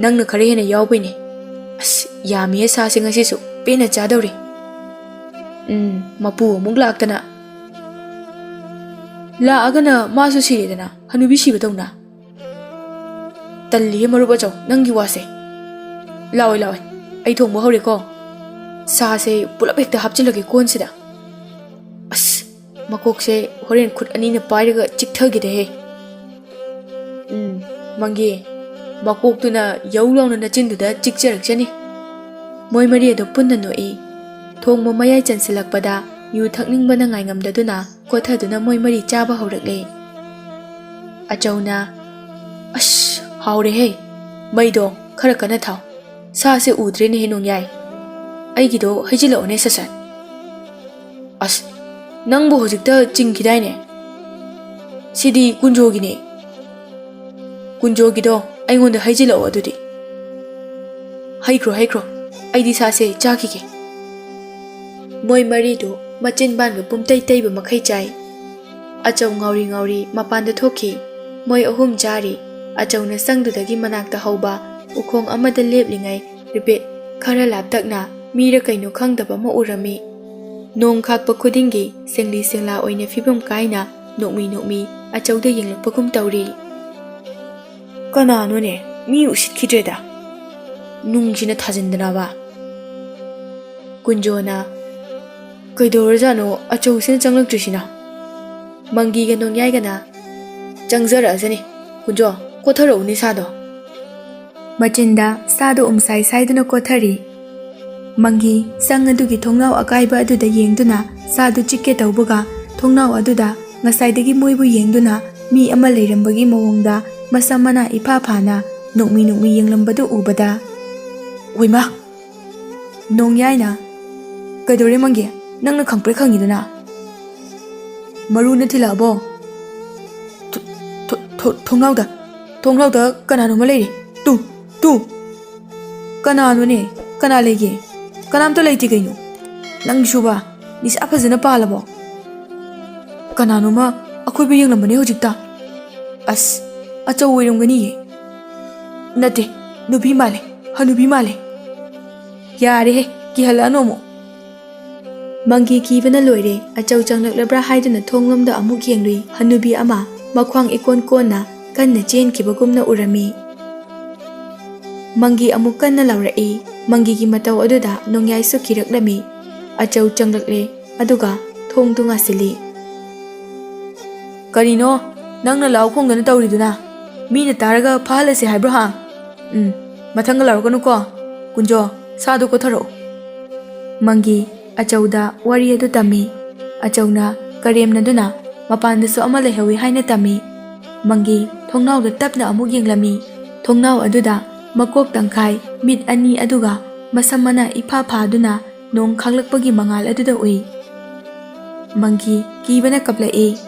ꯅꯪꯅ ꯈꯔ ꯍꯦꯟꯅ ꯌꯥꯎꯕꯩꯅꯦ꯫ ꯑꯁ, ꯌꯥꯝꯃꯤꯍꯦ ꯁꯥꯁꯦ ꯉꯁꯤꯁꯨ, ꯄꯦꯟꯅ ꯆꯥꯗꯧꯔꯤ꯫ ꯎꯝ, ꯃꯄꯨ ꯑꯃꯨꯛ ꯂꯥꯛꯇꯅ꯫ ꯂꯥꯛꯑꯒꯅ ꯃꯥꯁꯨ ꯁꯤꯔꯦꯗꯅ, ꯍꯅꯨꯕꯤ ꯁꯤꯕꯗꯧꯅ꯫ ꯇꯜꯂꯤꯍꯦ ꯃꯔꯨꯞ ꯑꯆꯧ, ꯅꯪꯒꯤ ꯋꯥꯁꯦ꯫ ꯂꯥꯛꯑꯣꯏ, ꯂꯥꯛꯑꯣꯏ, ꯑꯩ ꯊꯣꯡꯕ ꯍꯧꯔꯦꯀꯣ꯫ ꯁꯥꯁꯦ ꯄꯨꯂꯞ ꯍꯦꯛꯇ ꯍꯥꯞꯆꯤꯜꯂꯒꯦ ꯀꯣꯟꯁꯤꯗ꯫ ꯑꯁ, ꯃꯀꯣꯛꯁꯦ ꯍꯣꯔꯦꯟ ꯈꯨꯠ ꯑꯅꯤꯅ ꯄꯥꯏꯔꯒ ꯆꯤꯛꯊꯒꯦꯗꯍꯦ꯫ ꯎꯝ, ꯃꯪꯒꯤ, ꯃꯀꯣꯛꯇꯨꯅ ꯌꯧ ꯂꯥꯎꯅ ꯅꯆꯤꯟꯗꯨꯗ ꯆꯤꯛꯆꯔꯛꯆꯅꯤ꯫" ꯃꯣꯏ ꯃꯔꯤ ꯑꯗꯨ ꯄꯨꯟꯅ ꯅꯣꯛꯏ꯫ ꯊꯣꯡꯕ ꯃꯌꯥꯏ ꯆꯟꯁꯤꯜꯂꯛꯄꯗ ꯌꯨ ꯊꯛꯅꯤꯡꯕꯅ ꯉꯥꯏꯉꯝꯗꯗꯨꯅ ꯀꯣꯊꯗꯨꯅ ꯃꯣꯏ ꯃꯔꯤ ꯆꯥꯕ ꯍꯧꯔꯛꯂꯦ꯫ ꯑꯆꯧꯅ, "ꯑꯁ, ꯍꯥꯎꯔꯦꯍꯦ꯫ ꯃꯩꯗꯣ ꯈꯔ ꯀꯟꯅ ꯊꯥꯎ꯫ ꯁꯥꯁꯦ ꯎꯗ꯭ꯔꯦꯅꯦꯍꯦ ꯅꯣꯡꯌꯥꯏ꯫ ꯑꯩꯒꯤꯗꯣ ꯍꯩꯖꯤꯜꯂꯛꯑꯣꯅꯦ ꯁꯠ ꯁꯠ꯫" "ꯑꯁ, ꯅꯪꯕꯨ ꯍꯧꯖꯤꯛꯇ ꯆꯤꯡꯈꯤꯗꯥꯏꯅꯦ? ꯁꯤꯗꯤ ꯀꯨꯟꯖꯣꯒꯤꯅꯦ꯫ ꯀꯨꯟꯖꯣꯒꯤꯗꯣ ꯑꯩꯉꯣꯟꯗ ꯍꯩꯖꯤꯜꯂꯛꯑꯣ ꯑꯗꯨꯗꯤ꯫" "ꯍꯩꯈ꯭ꯔꯣ, ꯍꯩꯈ꯭ꯔꯣ꯫ ꯑꯩꯗꯤ ꯁꯥꯁꯦ ꯆꯥꯈꯤꯒꯦ꯫" ꯃꯣꯏ ꯃꯔꯤꯗꯨ ꯃꯆꯤꯟꯕꯥꯟꯒ ꯄꯨꯝꯇꯩ ꯇꯩꯕ ꯃꯈꯩ ꯆꯥꯏ꯫ ꯑꯆꯧ ꯉꯥꯎꯔꯤ ꯉꯥꯎꯔꯤ ꯃꯄꯥꯟꯗ ꯊꯣꯛꯈꯤ꯫ ꯃꯣꯏ ꯑꯍꯨꯝ ꯆꯥꯔꯤ꯫ ꯑꯆꯧꯅ ꯆꯪꯗꯨꯗꯒꯤ ꯃꯅꯥꯛꯇ ꯍꯧꯕ ꯎꯈꯣꯡ ꯑꯃꯗ ꯂꯦꯞꯂꯤꯉꯩ ꯔꯤꯄꯦꯠ ꯈꯔ ꯂꯥꯞꯇꯛꯅ ꯃꯤꯔ ꯀꯩꯅꯣ ꯈꯪꯗꯕ ꯑꯃ ꯎꯔꯝꯃꯤ꯫ ꯅꯣꯡ ꯈꯥꯛꯄ ꯈꯨꯗꯤꯡꯒꯤ ꯁꯦꯡꯂꯤ ꯁꯦꯡꯂꯥ ꯑꯣꯏꯅ ꯐꯤꯕꯝ ꯀꯥꯏꯅ ꯅꯣꯛꯃꯤ ꯅꯣꯛꯃꯤ ꯑꯆꯧꯗ ꯌꯦꯡꯂꯛꯄꯒꯨꯝ ꯇꯧꯔꯤ꯫ "ꯀꯅꯥꯅꯣꯅꯦ? ꯃꯤ ꯎꯁꯤꯠꯈꯤꯗ꯭ꯔꯦꯗ꯫ ꯅꯨꯡꯁꯤꯅ ꯊꯥꯖꯤꯟꯗꯅꯕ꯫" ꯀꯨꯟꯖꯣꯅ, "ꯀꯩꯗꯧꯔꯖꯥꯠꯅꯣ ꯑꯆꯧꯁꯤꯅ ꯆꯪꯂꯛꯇ꯭ꯔꯤꯁꯤꯅ?" ꯃꯪꯒꯤꯒ ꯅꯣꯡꯌꯥꯏꯒꯅ, "ꯆꯪꯖꯔꯛꯑꯁꯅꯤ꯫ ꯀꯨꯟꯖꯣ, ꯀꯣꯊꯔꯛꯎꯅꯦ ꯁꯥꯗꯣ꯫" ꯃꯆꯤꯟꯗ ꯁꯥꯗꯣ ꯎꯝꯁꯥꯏ ꯁꯥꯏꯗꯨꯅ ꯀꯣꯊꯔꯤ꯫ ꯃꯪꯒꯤ ꯁꯪ ꯑꯗꯨꯒꯤ ꯊꯣꯡꯅꯥꯎ ꯑꯀꯥꯏꯕ ꯑꯗꯨꯗ ꯌꯦꯡꯗꯨꯅ ꯁꯥꯗꯨ ꯆꯤꯛꯀꯦ ꯇꯧꯕꯒ ꯊꯣꯡꯅꯥꯎ ꯑꯗꯨꯗ ꯉꯁꯥꯏꯗꯒꯤ ꯃꯣꯏꯕꯨ ꯌꯦꯡꯗꯨꯅ ꯃꯤ ꯑꯃ ꯂꯩꯔꯝꯕꯒꯤ ꯃꯑꯣꯡꯗ ꯃꯁꯝ ꯃꯅꯥ ꯏꯐꯥ ꯐꯥꯅ ꯅꯣꯛꯃꯤ ꯅꯣꯛꯃꯤ ꯌꯦꯡꯂꯝꯕꯗꯨ ꯎꯕꯗ, "ꯍꯣꯏꯃꯥ!" ꯅꯣꯡꯌꯥꯏꯅ, "ꯀꯩꯗꯧꯔꯦ ꯃꯪꯒꯤ? ꯅꯪꯅ ꯈꯪꯄ꯭ꯔꯦꯛ ꯈꯪꯉꯤꯗꯨꯅ?" "ꯃꯔꯨꯅ ꯊꯤꯜꯂꯛꯑꯕꯣ?" "ꯊꯣ-, ꯊꯣ-, ꯊꯣ-, ꯊꯣꯡꯅꯥꯎꯗ꯫ ꯊꯣꯡꯅꯥꯎꯗ ꯀꯅꯥꯅꯣꯃ ꯂꯩꯔꯦ꯫ ꯇꯨ, ꯇꯨ꯫ ꯀꯅꯥꯅꯣꯅꯦ? ꯀꯅꯥ ꯂꯩꯒꯦ? ꯀꯅꯥꯝꯇ ꯂꯩꯇꯦ ꯀꯩꯅꯣ? ꯅꯪꯁꯨꯕ, ꯅꯤꯁꯥ ꯐꯖꯅ ꯄꯥꯜꯂꯕꯣ? ꯀꯅꯥꯅꯣꯃ ꯑꯀꯣꯏꯕ ꯌꯦꯡꯂꯝꯕꯅꯦ ꯍꯧꯖꯤꯛꯇ꯫ ꯑꯁ, ꯑꯆꯧ ꯑꯣꯏꯔꯝꯒꯅꯤꯌꯦ꯫ ꯅꯠꯇꯦ, ꯅꯨꯄꯤ ꯃꯥꯜꯂꯦ, ꯍꯅꯨꯕꯤ ꯃꯥꯜꯂꯦ꯫ ꯌꯥꯔꯦꯍꯦ, ꯀꯤꯍꯜꯂꯛꯑꯅꯨ ꯑꯃꯨꯛ꯫ ꯃꯪꯒꯤ ꯀꯤꯕꯅ ꯂꯣꯏꯔꯦ꯫ ꯑꯆꯧ ꯆꯪꯂꯛꯂꯕ꯭ꯔꯥ ꯍꯥꯏꯗꯨꯅ ꯊꯣꯡꯂꯣꯝꯗ ꯑꯃꯨꯛ ꯌꯦꯡꯂꯨꯏ꯫ ꯍꯅꯨꯕꯤ ꯑꯃ ꯃꯈ꯭ꯋꯥꯡ ꯏꯀꯣꯟ ꯀꯣꯟꯅ ꯀꯟꯅ ꯆꯦꯟꯈꯤꯕꯒꯨꯝꯅ ꯎꯔꯝꯃꯤ꯫ ꯃꯪꯒꯤ ꯑꯃꯨꯛ ꯀꯟꯅ ꯂꯥꯎꯔꯛꯏ꯫ ꯃꯪꯒꯤꯒꯤ ꯃꯇꯧ ꯑꯗꯨꯗ ꯅꯣꯡꯌꯥꯏꯁꯨ ꯀꯤꯔꯛꯂꯝꯃꯤ꯫ ꯑꯆꯧ ꯆꯪꯂꯛꯂꯦ, ꯑꯗꯨꯒ ꯊꯣꯡꯗꯨ ꯉꯥꯁꯤꯜꯂꯤ꯫ "ꯀꯔꯤꯅꯣ ꯅꯪꯅ ꯂꯥꯎ ꯈꯣꯡꯗꯅ ꯇꯧꯔꯤꯗꯨꯅ? ꯃꯤꯅ ꯇꯥꯔꯒ ꯐꯥꯍꯜꯂꯁꯤ ꯍꯥꯏꯕ꯭ꯔꯣ ꯍꯥ? ꯎꯝ, ꯃꯊꯪꯒ ꯂꯥꯎꯔꯛꯀꯅꯨꯀꯣ꯫ ꯀꯨꯟꯖꯣ, ꯁꯥꯗꯨ ꯀꯣꯊꯔꯛꯎ꯫" ꯃꯪꯒꯤ ꯑꯆꯧꯗ ꯋꯥꯔꯤ ꯑꯗꯨ ꯇꯝꯃꯤ꯫ ꯑꯆꯧꯅ ꯀꯔꯦꯝꯅꯗꯨꯅ ꯃꯄꯥꯟꯗꯁꯨ ꯑꯃ ꯂꯩꯍꯧꯏ ꯍꯥꯏꯅ ꯇꯝꯃꯤ꯫ ꯃꯪꯒꯤ ꯊꯣꯡꯅꯥꯎꯗ ꯇꯞꯅ ꯑꯃꯨꯛ ꯌꯦꯡꯂꯝꯃꯤ꯫ ꯊꯣꯡꯅꯥꯎ ꯑꯗꯨꯗ ꯃꯀꯣꯛ ꯇꯪꯈꯥꯏ, ꯃꯤꯠ ꯑꯅꯤ ꯑꯗꯨꯒ ꯃꯁꯝ ꯃꯅꯥ ꯏꯐꯥ ꯐꯥꯗꯨꯅ ꯅꯣꯡ ꯈꯥꯛꯂꯛꯄꯒꯤ ꯃꯉꯥꯜ ꯑꯗꯨꯗ ꯎꯏ꯫ ꯃꯪꯒꯤ ꯀꯤꯕꯅ ꯀꯞꯂꯛꯏ꯫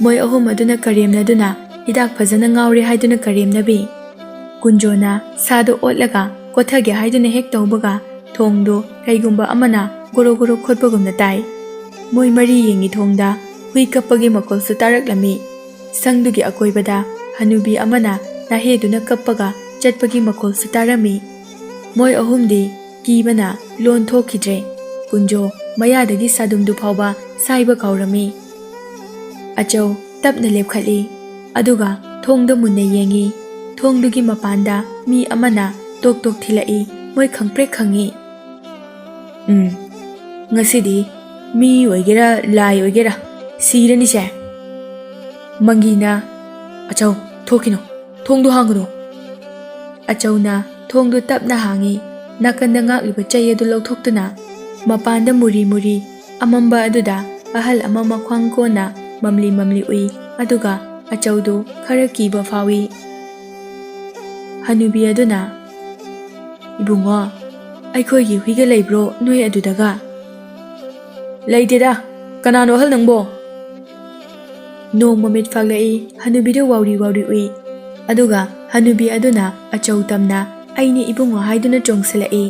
ꯃꯣꯏ ꯑꯍꯨꯝ ꯑꯗꯨꯅ ꯀꯔꯦꯝꯅꯗꯨꯅ ꯍꯤꯗꯥꯛ ꯐꯖꯅ ꯉꯥꯎꯔꯦ ꯍꯥꯏꯗꯨꯅ ꯀꯔꯦꯝꯅꯕꯤ꯫ ꯀꯨꯟꯖꯣꯅ ꯁꯥꯗꯨ ꯑꯣꯠꯂꯒ ꯀꯣꯊꯒꯦ ꯍꯥꯏꯗꯨꯅ ꯍꯦꯛ ꯇꯧꯕꯒ ꯊꯣꯡꯗꯨ ꯀꯩꯒꯨꯝꯕ ꯑꯃꯅ ꯒꯣꯔꯣ ꯒꯣꯔꯣ ꯈꯣꯠꯄꯒꯨꯝꯅ ꯇꯥꯏ꯫ ꯃꯣꯏ ꯃꯔꯤ ꯌꯦꯡꯉꯤ ꯊꯣꯡꯗ ꯍꯨꯏ ꯀꯞꯄꯒꯤ ꯃꯈꯣꯜꯁꯨ ꯇꯥꯔꯛꯂꯝꯃꯤ꯫ ꯁꯪꯗꯨꯒꯤ ꯑꯀꯣꯏꯕꯗ ꯍꯅꯨꯕꯤ ꯑꯃꯅ ꯅꯥꯍꯦꯗꯨꯅ ꯀꯞꯄꯒ ꯆꯠꯄꯒꯤ ꯃꯈꯣꯜꯁꯨ ꯇꯥꯔꯝꯃꯤ꯫ ꯃꯣꯏ ꯑꯍꯨꯝꯗꯤ ꯀꯤꯕꯅ ꯂꯣꯟ ꯊꯣꯛꯈꯤꯗ꯭ꯔꯦ꯫ ꯀꯨꯟꯖꯣ ꯃꯌꯥꯗꯒꯤ ꯁꯥꯗꯨꯝꯗꯨ ꯐꯥꯎꯕ ꯁꯥꯏꯕ ꯀꯥꯎꯔꯝꯃꯤ꯫ ꯑꯆꯧ ꯇꯞꯅ ꯂꯦꯞꯈꯠꯂꯤ, ꯑꯗꯨꯒ ꯊꯣꯡꯗ ꯃꯨꯟꯅ ꯌꯦꯡꯉꯤ꯫ ꯊꯣꯡꯗꯨꯒꯤ ꯃꯄꯥꯟꯗ ꯃꯤ ꯑꯃꯅ ꯇꯣꯛ ꯇꯣꯛ ꯊꯤꯜꯂꯛꯏ꯫ ꯃꯣꯏ ꯈꯪꯄ꯭ꯔꯦꯛ ꯈꯪꯉꯤ꯫ "ꯎꯝ, ꯉꯁꯤꯗꯤ ꯃꯤ ꯑꯣꯏꯒꯦꯔꯥ ꯂꯥꯏ ꯑꯣꯏꯒꯦꯔꯥ ꯁꯤꯔꯅꯤꯁꯦ꯫" ꯃꯪꯒꯤꯅ, "ꯑꯆꯧ, ꯊꯣꯛꯈꯤꯅꯨ, ꯊꯣꯡꯗꯨ ꯍꯥꯡꯒꯅꯨ꯫" ꯑꯆꯧꯅ ꯊꯣꯡꯗꯨ ꯇꯞꯅ ꯍꯥꯡꯉꯤ꯫ ꯅꯥꯀꯟꯗ ꯉꯥꯛꯂꯤꯕ ꯆꯩ ꯑꯗꯨ ꯂꯧꯊꯣꯛꯇꯨꯅ ꯃꯄꯥꯟꯗ ꯃꯨꯔꯤ ꯃꯨꯔꯤ ꯑꯃꯝꯕ ꯑꯗꯨꯗ ꯑꯍꯜ ꯑꯃ ꯃꯈ꯭ꯋꯥꯡ ꯀꯣꯟꯅ ꯃꯝꯂꯤ ꯃꯝꯂꯤ ꯎꯏ, ꯑꯗꯨꯒ ꯑꯆꯧꯗꯨ ꯈꯔ ꯀꯤꯕ ꯐꯥꯎꯏ꯫ ꯍꯅꯨꯕꯤ ꯑꯗꯨꯅ, "ꯏꯕꯨꯡꯉꯣ, ꯑꯩꯈꯣꯏꯒꯤ ꯍꯨꯏꯒ ꯂꯩꯕ꯭ꯔꯣ ꯅꯣꯏ ꯑꯗꯨꯗꯒ?" "ꯂꯩꯇꯦꯗ, ꯀꯅꯥꯅꯣ ꯑꯍꯜ ꯅꯪꯕꯣ?" ꯅꯣꯡ ꯃꯃꯤꯠ ꯐꯥꯛꯂꯛꯏ꯫ ꯍꯅꯨꯕꯤꯗꯨ ꯋꯥꯎꯔꯤ ꯋꯥꯎꯔꯤ ꯎꯏ꯫ ꯑꯗꯨꯒ ꯍꯅꯨꯕꯤ ꯑꯗꯨꯅ ꯑꯆꯧ ꯇꯝꯅ "ꯑꯩꯅꯤ ꯏꯕꯨꯡꯉꯣ" ꯍꯥꯏꯗꯨꯅ ꯆꯣꯡꯁꯤꯜꯂꯛꯏ꯫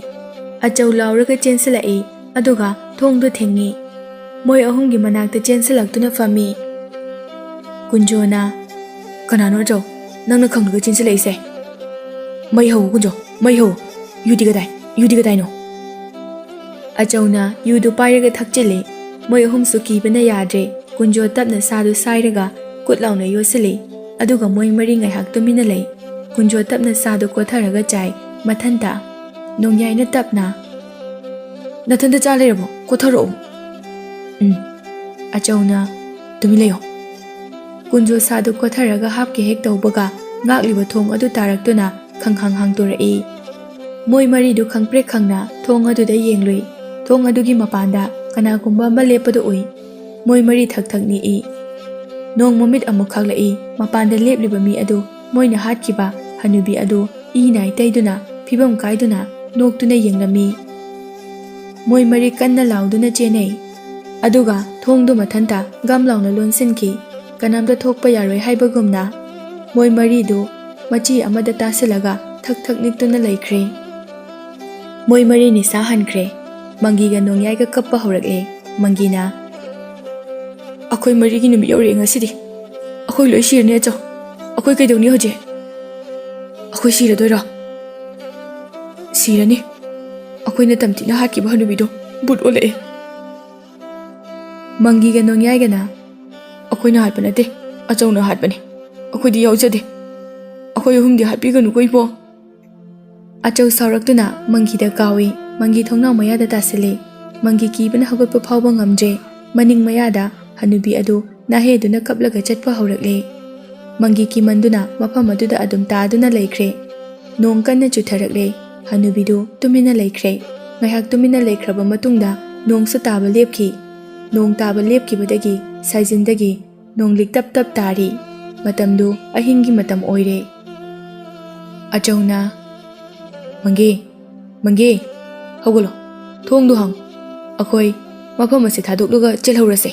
ꯑꯆꯧ ꯂꯥꯎꯔꯒ ꯆꯦꯟꯁꯤꯜꯂꯛꯏ, ꯑꯗꯨꯒ ꯊꯣꯡꯗꯣ ꯊꯤꯡꯉꯤ꯫ ꯃꯣꯏ ꯑꯍꯨꯝꯒꯤ ꯃꯅꯥꯛꯇ ꯆꯦꯟꯁꯤꯜꯂꯛꯇꯨꯅ ꯐꯝꯃꯤ꯫ ꯀꯨꯟꯖꯣꯅ, "ꯀꯅꯥꯅꯣ ꯑꯆꯧ? ꯅꯪꯅ ꯈꯪꯂꯒ ꯆꯦꯟꯁꯤꯜꯂꯛꯏꯁꯦ? ꯃꯩ ꯍꯧ, ꯀꯨꯟꯖꯣ, ꯃꯩ ꯍꯧ꯫ ꯌꯨꯗꯤ ꯀꯗꯥꯏ? ꯌꯨꯗꯤ ꯀꯗꯥꯏꯅꯣ?" ꯑꯆꯧꯅ ꯌꯨꯗꯨ ꯄꯥꯏꯔꯒ ꯊꯛꯆꯤꯜꯂꯤ꯫ ꯃꯣꯏ ꯑꯍꯨꯝꯁꯨ ꯀꯤꯕꯅ ꯌꯥꯗ꯭ꯔꯦ꯫ ꯀꯨꯟꯖꯣ ꯇꯞꯅ ꯁꯥꯗꯨ ꯁꯥꯏꯔꯒ ꯀꯨꯠ ꯂꯥꯎꯅ ꯌꯣꯠꯁꯤꯜꯂꯤ꯫ ꯑꯗꯨꯒ ꯃꯣꯏ ꯃꯔꯤ ꯉꯥꯏꯍꯥꯛ ꯇꯨꯃꯤꯟꯅ ꯂꯩ꯫ ꯀꯨꯟꯖꯣ ꯇꯞꯅ ꯁꯥꯗꯨ ꯀꯣꯊꯔꯒ ꯆꯥꯏ꯫ ꯃꯊꯟꯇ꯫ ꯅꯣꯡꯌꯥꯏꯅ ꯇꯞꯅ, "ꯅꯊꯟꯇ ꯆꯥ ꯂꯩꯔꯕꯣ? ꯀꯣꯊꯔꯛꯑꯣ꯫" "ꯎꯝ꯫" ꯑꯆꯧꯅ, "ꯇꯨꯃꯤꯟ ꯂꯩꯌꯣ꯫" ꯀꯨꯟꯖꯣ ꯁꯥꯗꯨ ꯀꯣꯊꯔꯒ ꯍꯥꯞꯀꯦ ꯍꯦꯛ ꯇꯧꯕꯒ, ꯉꯥꯛꯂꯤꯕ ꯊꯣꯡ ꯑꯗꯨ ꯇꯥꯔꯛꯇꯨꯅ ꯈꯪꯈꯥꯡ ꯍꯥꯡꯗꯣꯔꯛꯏ꯫ ꯃꯣꯏ ꯃꯔꯤꯗꯨ ꯈꯪꯄ꯭ꯔꯦꯛ ꯈꯪꯅ ꯊꯣꯡ ꯑꯗꯨꯗ ꯌꯦꯡꯂꯨꯏ꯫ ꯊꯣꯡ ꯑꯗꯨꯒꯤ ꯃꯄꯥꯟꯗ ꯀꯅꯥꯒꯨꯝꯕ ꯑꯃ ꯂꯦꯞꯄꯗꯨ ꯎꯏ꯫ ꯃꯣꯏ ꯃꯔꯤ ꯊꯛ ꯊꯛ ꯅꯤꯛꯏ꯫ ꯅꯣꯡ ꯃꯃꯤꯠ ꯑꯃꯨꯛ ꯈꯥꯛꯂꯛꯏ꯫ ꯃꯄꯥꯟꯗ ꯂꯦꯞꯂꯤꯕ ꯃꯤ ꯑꯗꯨ ꯃꯣꯏꯅ ꯍꯥꯠꯈꯤꯕ ꯍꯅꯨꯕꯤ ꯑꯗꯨ ꯏ ꯅꯥꯏ ꯇꯩꯗꯨꯅ, ꯐꯤꯕꯝ ꯀꯥꯏꯗꯨꯅ ꯅꯣꯛꯇꯨꯅ ꯌꯦꯡꯂꯝꯃꯤ꯫ ꯃꯣꯏ ꯃꯔꯤ ꯀꯟꯅ ꯂꯥꯎꯗꯨꯅ ꯆꯦꯟꯅꯩ꯫ ꯑꯗꯨꯒ ꯊꯣꯡꯗꯨ ꯃꯊꯟꯇ ꯒꯝ ꯂꯥꯎꯅ ꯂꯣꯟꯁꯤꯟꯈꯤ꯫ ꯀꯅꯥꯝꯇ ꯊꯣꯛꯄ ꯌꯥꯔꯣꯏ ꯍꯥꯏꯕꯒꯨꯝꯅ ꯃꯣꯏ ꯃꯔꯤꯗꯨ ꯃꯆꯤ ꯑꯃꯗ ꯇꯥꯁꯤꯜꯂꯒ ꯊꯛ ꯊꯛ ꯅꯤꯛꯇꯨꯅ ꯂꯩꯈ꯭ꯔꯦ꯫ ꯃꯣꯏ ꯃꯔꯤ ꯅꯤꯁꯥ ꯍꯟꯈ꯭ꯔꯦ꯫ ꯃꯪꯒꯤꯒ ꯅꯣꯡꯌꯥꯏꯒ ꯀꯞꯄ ꯍꯧꯔꯛꯂꯦ꯫ ꯃꯪꯒꯤꯅ, "ꯑꯩꯈꯣꯏ ꯃꯔꯤꯒꯤ ꯅꯨꯃꯤꯠ ꯌꯧꯔꯛꯑꯦ ꯉꯁꯤꯗꯤ꯫ ꯑꯩꯈꯣꯏ ꯂꯣꯏ ꯁꯤꯔꯅꯤ ꯑꯆꯧ꯫ ꯑꯩꯈꯣꯏ ꯀꯩꯗꯧꯅꯤ ꯍꯧꯖꯤꯛ? ꯑꯩꯈꯣꯏ ꯁꯤꯔꯗꯣꯏꯔꯣ?" "ꯁꯤꯔꯅꯤ꯫ ꯑꯩꯈꯣꯏꯅ ꯇꯝꯊꯤꯅ ꯍꯥꯠꯈꯤꯕ ꯍꯅꯨꯕꯤꯗꯣ ꯕꯨꯠ ꯑꯣꯜꯂꯛꯑꯦ꯫" ꯃꯪꯒꯤꯒ ꯅꯣꯡꯌꯥꯏꯒꯅ, "ꯑꯩꯈꯣꯏꯅ ꯍꯥꯠꯄ ꯅꯠꯇꯦ, ꯑꯆꯧꯅ ꯍꯥꯠꯄꯅꯤ꯫ ꯑꯩꯈꯣꯏꯗꯤ ꯌꯥꯎꯖꯗꯦ꯫ ꯑꯩꯈꯣꯏ ꯑꯍꯨꯝꯗꯤ ꯍꯥꯠꯄꯤꯒꯅꯨꯀꯣ ꯏꯕꯣ꯫" ꯑꯆꯧ ꯁꯥꯎꯔꯛꯇꯨꯅ ꯃꯪꯒꯤꯗ ꯀꯥꯎꯏ꯫ ꯃꯪꯒꯤ ꯊꯣꯡꯅꯥꯎ ꯃꯌꯥꯗ ꯇꯥꯁꯤꯜꯂꯤ꯫ ꯃꯪꯒꯤ ꯀꯤꯕꯅ ꯍꯧꯒꯠꯄ ꯐꯥꯎꯕ ꯉꯝꯗ꯭ꯔꯦ꯫ ꯃꯅꯤꯡ ꯃꯌꯥꯗ ꯍꯅꯨꯕꯤ ꯑꯗꯨ ꯅꯥꯍꯦꯗꯨꯅ ꯀꯞꯂꯒ ꯆꯠꯄ ꯍꯧꯔꯛꯂꯦ꯫ ꯃꯪꯒꯤ ꯀꯤꯃꯟꯗꯨꯅ ꯃꯐꯝ ꯑꯗꯨꯗ ꯑꯗꯨꯝ ꯇꯥꯗꯨꯅ ꯂꯩꯈ꯭ꯔꯦ꯫ ꯅꯣꯡ ꯀꯟꯅ ꯆꯨꯊꯔꯛꯂꯦ꯫ ꯍꯅꯨꯕꯤꯗꯨ ꯇꯨꯃꯤꯟꯅ ꯂꯩꯈ꯭ꯔꯦ꯫ ꯉꯥꯏꯍꯥꯛ ꯇꯨꯃꯤꯟꯅ ꯂꯩꯈ꯭ꯔꯕ ꯃꯇꯨꯡꯗ ꯅꯣꯡꯁꯨ ꯇꯥꯕ ꯂꯦꯞꯈꯤ꯫ ꯅꯣꯡ ꯇꯥꯕ ꯂꯦꯞꯈꯤꯕꯗꯒꯤ ꯁꯥꯏꯖꯤꯟꯗꯒꯤ ꯅꯣꯡꯂꯤꯛ ꯇꯞ ꯇꯞ ꯇꯥꯔꯤ꯫ ꯃꯇꯝꯗꯨ ꯑꯍꯤꯡꯒꯤ ꯃꯇꯝ ꯑꯣꯏꯔꯦ꯫ ꯑꯆꯧꯅ, "ꯃꯪꯒꯤ, ꯃꯪꯒꯤ, ꯍꯧꯒꯠꯂꯣ꯫ ꯊꯣꯡꯗꯨ ꯍꯥꯡꯉꯨ꯫ ꯑꯩꯈꯣꯏ ꯃꯐꯝ ꯑꯁꯤ ꯊꯥꯗꯣꯛꯂꯒ ꯆꯦꯜꯍꯧꯔꯁꯦ꯫"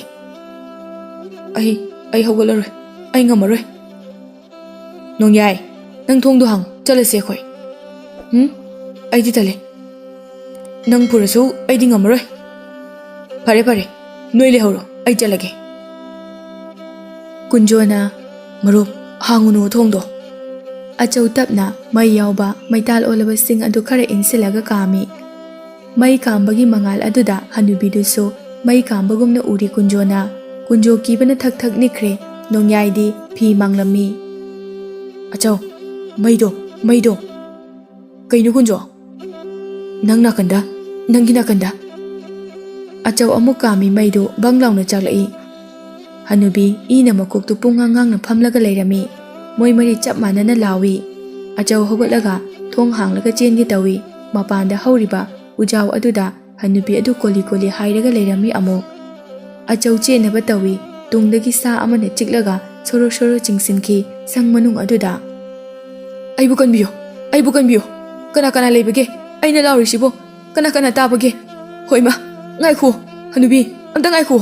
"ꯑꯩ, ꯑꯩ ꯍꯧꯒꯠꯂꯔꯣꯏ꯫ ꯑꯩ ꯉꯝꯃꯔꯣꯏ꯫" ꯅꯣꯡꯌꯥꯏ, ꯅꯪ ꯊꯣꯡꯗꯣ ꯍꯥꯡꯉꯨ, ꯆꯠꯂꯁꯦ ꯑꯩꯈꯣꯏ꯫ ꯎꯝ? ꯑꯩꯗꯤ ꯇꯜꯂꯦ꯫ ꯅꯪ ꯐꯨꯔꯁꯨ ꯑꯩꯗꯤ ꯉꯝꯃꯔꯣꯏ꯫ ꯐꯔꯦ, ꯐꯔꯦ, ꯅꯣꯏ ꯂꯩꯍꯧꯔꯣ, ꯑꯩ ꯆꯠꯂꯒꯦ꯫ ꯀꯨꯟꯖꯣꯅ, "ꯃꯔꯨꯞ, ꯍꯥꯡꯉꯨꯅꯨ ꯊꯣꯡꯗꯣ꯫" ꯑꯆꯧ ꯇꯞꯅ ꯃꯩ ꯌꯥꯎꯕ ꯃꯩꯇꯥꯜ ꯑꯣꯜꯂꯕꯁꯤꯡ ꯑꯗꯨ ꯈꯔ ꯏꯟꯁꯤꯜꯂꯒ ꯀꯥꯝꯃꯤ꯫ ꯃꯩ ꯀꯥꯝꯕꯒꯤ ꯃꯉꯥꯜ ꯑꯗꯨꯗ ꯍꯅꯨꯕꯤꯗꯨꯁꯨ ꯃꯩ ꯀꯥꯝꯕꯒꯨꯝꯅ ꯎꯔꯤ ꯀꯨꯟꯖꯣꯅ꯫ ꯀꯨꯟꯖꯣ ꯀꯤꯕꯅ ꯊꯛ ꯊꯛ ꯅꯤꯛꯈ꯭ꯔꯦ꯫ ꯅꯣꯡꯌꯥꯏꯗꯤ ꯐꯤ ꯃꯥꯡꯂꯝꯃꯤ꯫ "ꯑꯆꯧ, ꯃꯩꯗꯣ, ꯃꯩꯗꯣ!" "ꯀꯩꯅꯣ ꯀꯨꯟꯖꯣ?" "ꯅꯪ ꯅꯥꯀꯟꯗ, ꯅꯪꯒꯤ ꯅꯥꯀꯟꯗ!" ꯑꯆꯧ ꯑꯃꯨꯛ ꯀꯥꯝꯃꯤ ꯃꯩꯗꯨ ꯕꯪ ꯂꯥꯎꯅ ꯆꯥꯛꯂꯛꯏ꯫ ꯍꯅꯨꯕꯤ ꯏꯅ ꯃꯀꯣꯛꯇꯨ ꯄꯨꯡꯉꯥꯡ ꯉꯥꯡꯅ ꯐꯝꯂꯒ ꯂꯩꯔꯝꯃꯤ꯫ ꯃꯣꯏ ꯃꯔꯤ ꯆꯞ ꯃꯥꯟꯅꯅ ꯂꯥꯎꯏ꯫ ꯑꯆꯧ ꯍꯧꯒꯠꯂꯒ ꯊꯣꯡ ꯍꯥꯡꯂꯒ ꯆꯦꯟꯒꯦ ꯇꯧꯏ꯫ ꯃꯄꯥꯟꯗ ꯍꯧꯔꯤꯕ ꯎꯖꯥꯎ ꯑꯗꯨꯗ ꯍꯅꯨꯕꯤ ꯑꯗꯨ ꯀꯣꯂꯤ ꯀꯣꯂꯤ ꯍꯥꯏꯔꯒ ꯂꯩꯔꯝꯃꯤ ꯑꯃꯨꯛ꯫ ꯑꯆꯧ ꯆꯦꯟꯅꯕ ꯇꯧꯏ꯫ ꯇꯨꯡꯗꯒꯤ ꯁꯥ ꯑꯃꯅ ꯆꯤꯛꯂꯒ ꯁꯣꯔꯣ ꯁꯣꯔꯣ ꯆꯤꯡꯁꯤꯟꯈꯤ ꯁꯪ ꯃꯅꯨꯡ ꯑꯗꯨꯗ꯫ "ꯑꯩꯕꯨ ꯀꯟꯕꯤꯌꯨ! ꯑꯩꯕꯨ ꯀꯟꯕꯤꯌꯨ! ꯀꯅꯥ ꯀꯅꯥ ꯂꯩꯕꯒꯦ? ꯑꯩꯅ ꯂꯥꯎꯔꯤꯁꯤꯕꯨ ꯀꯅꯥ ꯀꯅꯥ ꯇꯥꯕꯒꯦ? ꯍꯣꯏꯃ, ꯉꯥꯏꯈꯨ! ꯍꯅꯨꯕꯤ, ꯑꯝꯇ ꯉꯥꯏꯈꯨ!"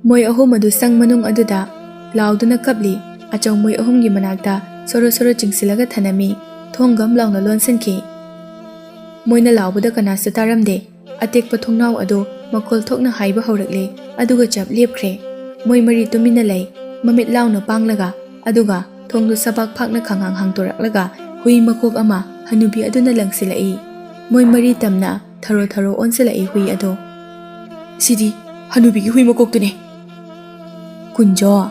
ꯃꯣꯏ ꯑꯍꯨꯝ ꯑꯗꯨ ꯁꯪ ꯃꯅꯨꯡ ꯑꯗꯨꯗ ꯂꯥꯎꯗꯨꯅ ꯀꯞꯂꯤ꯫ ꯑꯆꯧ ꯃꯣꯏ ꯑꯍꯨꯝꯒꯤ ꯃꯅꯥꯛꯇ ꯁꯣꯔꯣ ꯁꯣꯔꯣ ꯆꯤꯡꯁꯤꯜꯂꯒ ꯊꯅꯝꯃꯤ꯫ ꯊꯣꯡ ꯒꯝ ꯂꯥꯎꯅ ꯂꯣꯟꯁꯤꯟꯈꯤ꯫ ꯃꯣꯏꯅ ꯂꯥꯎꯕꯗ ꯀꯅꯥꯁꯨ ꯇꯥꯔꯝꯗꯦ꯫ ꯑꯇꯦꯛꯄ ꯊꯣꯡꯅꯥꯎ ꯑꯗꯨ ꯃꯈꯣꯜ ꯊꯣꯛꯅ ꯍꯥꯏꯕ ꯍꯧꯔꯛꯂꯦ, ꯑꯗꯨꯒ ꯆꯞ ꯂꯦꯞꯈ꯭ꯔꯦ꯫ ꯃꯣꯏ ꯃꯔꯤ ꯇꯨꯃꯤꯟꯅ ꯂꯩ, ꯃꯃꯤꯠ ꯂꯥꯎꯅ ꯄꯥꯡꯂꯒ, ꯑꯗꯨꯒ ꯊꯣꯡꯗꯨ ꯁꯕꯥꯛ ꯐꯥꯛꯅ ꯈꯪꯍꯥꯡ ꯍꯥꯡꯗꯣꯔꯛꯂꯒ ꯍꯨꯏ ꯃꯀꯣꯛ ꯑꯃ ꯍꯅꯨꯕꯤ ꯑꯗꯨꯅ ꯂꯪꯁꯤꯜꯂꯛꯏ꯫ ꯃꯣꯏ ꯃꯔꯤ ꯇꯝꯅ ꯊꯔꯣ ꯊꯔꯣ ꯑꯣꯟꯁꯤꯜꯂꯛꯏ ꯍꯨꯏ ꯑꯗꯨ꯫ "ꯁꯤꯗꯤ ꯍꯅꯨꯕꯤꯒꯤ ꯍꯨꯏ ꯃꯀꯣꯛꯇꯨꯅꯦ꯫" "ꯀꯨꯟꯖꯣ,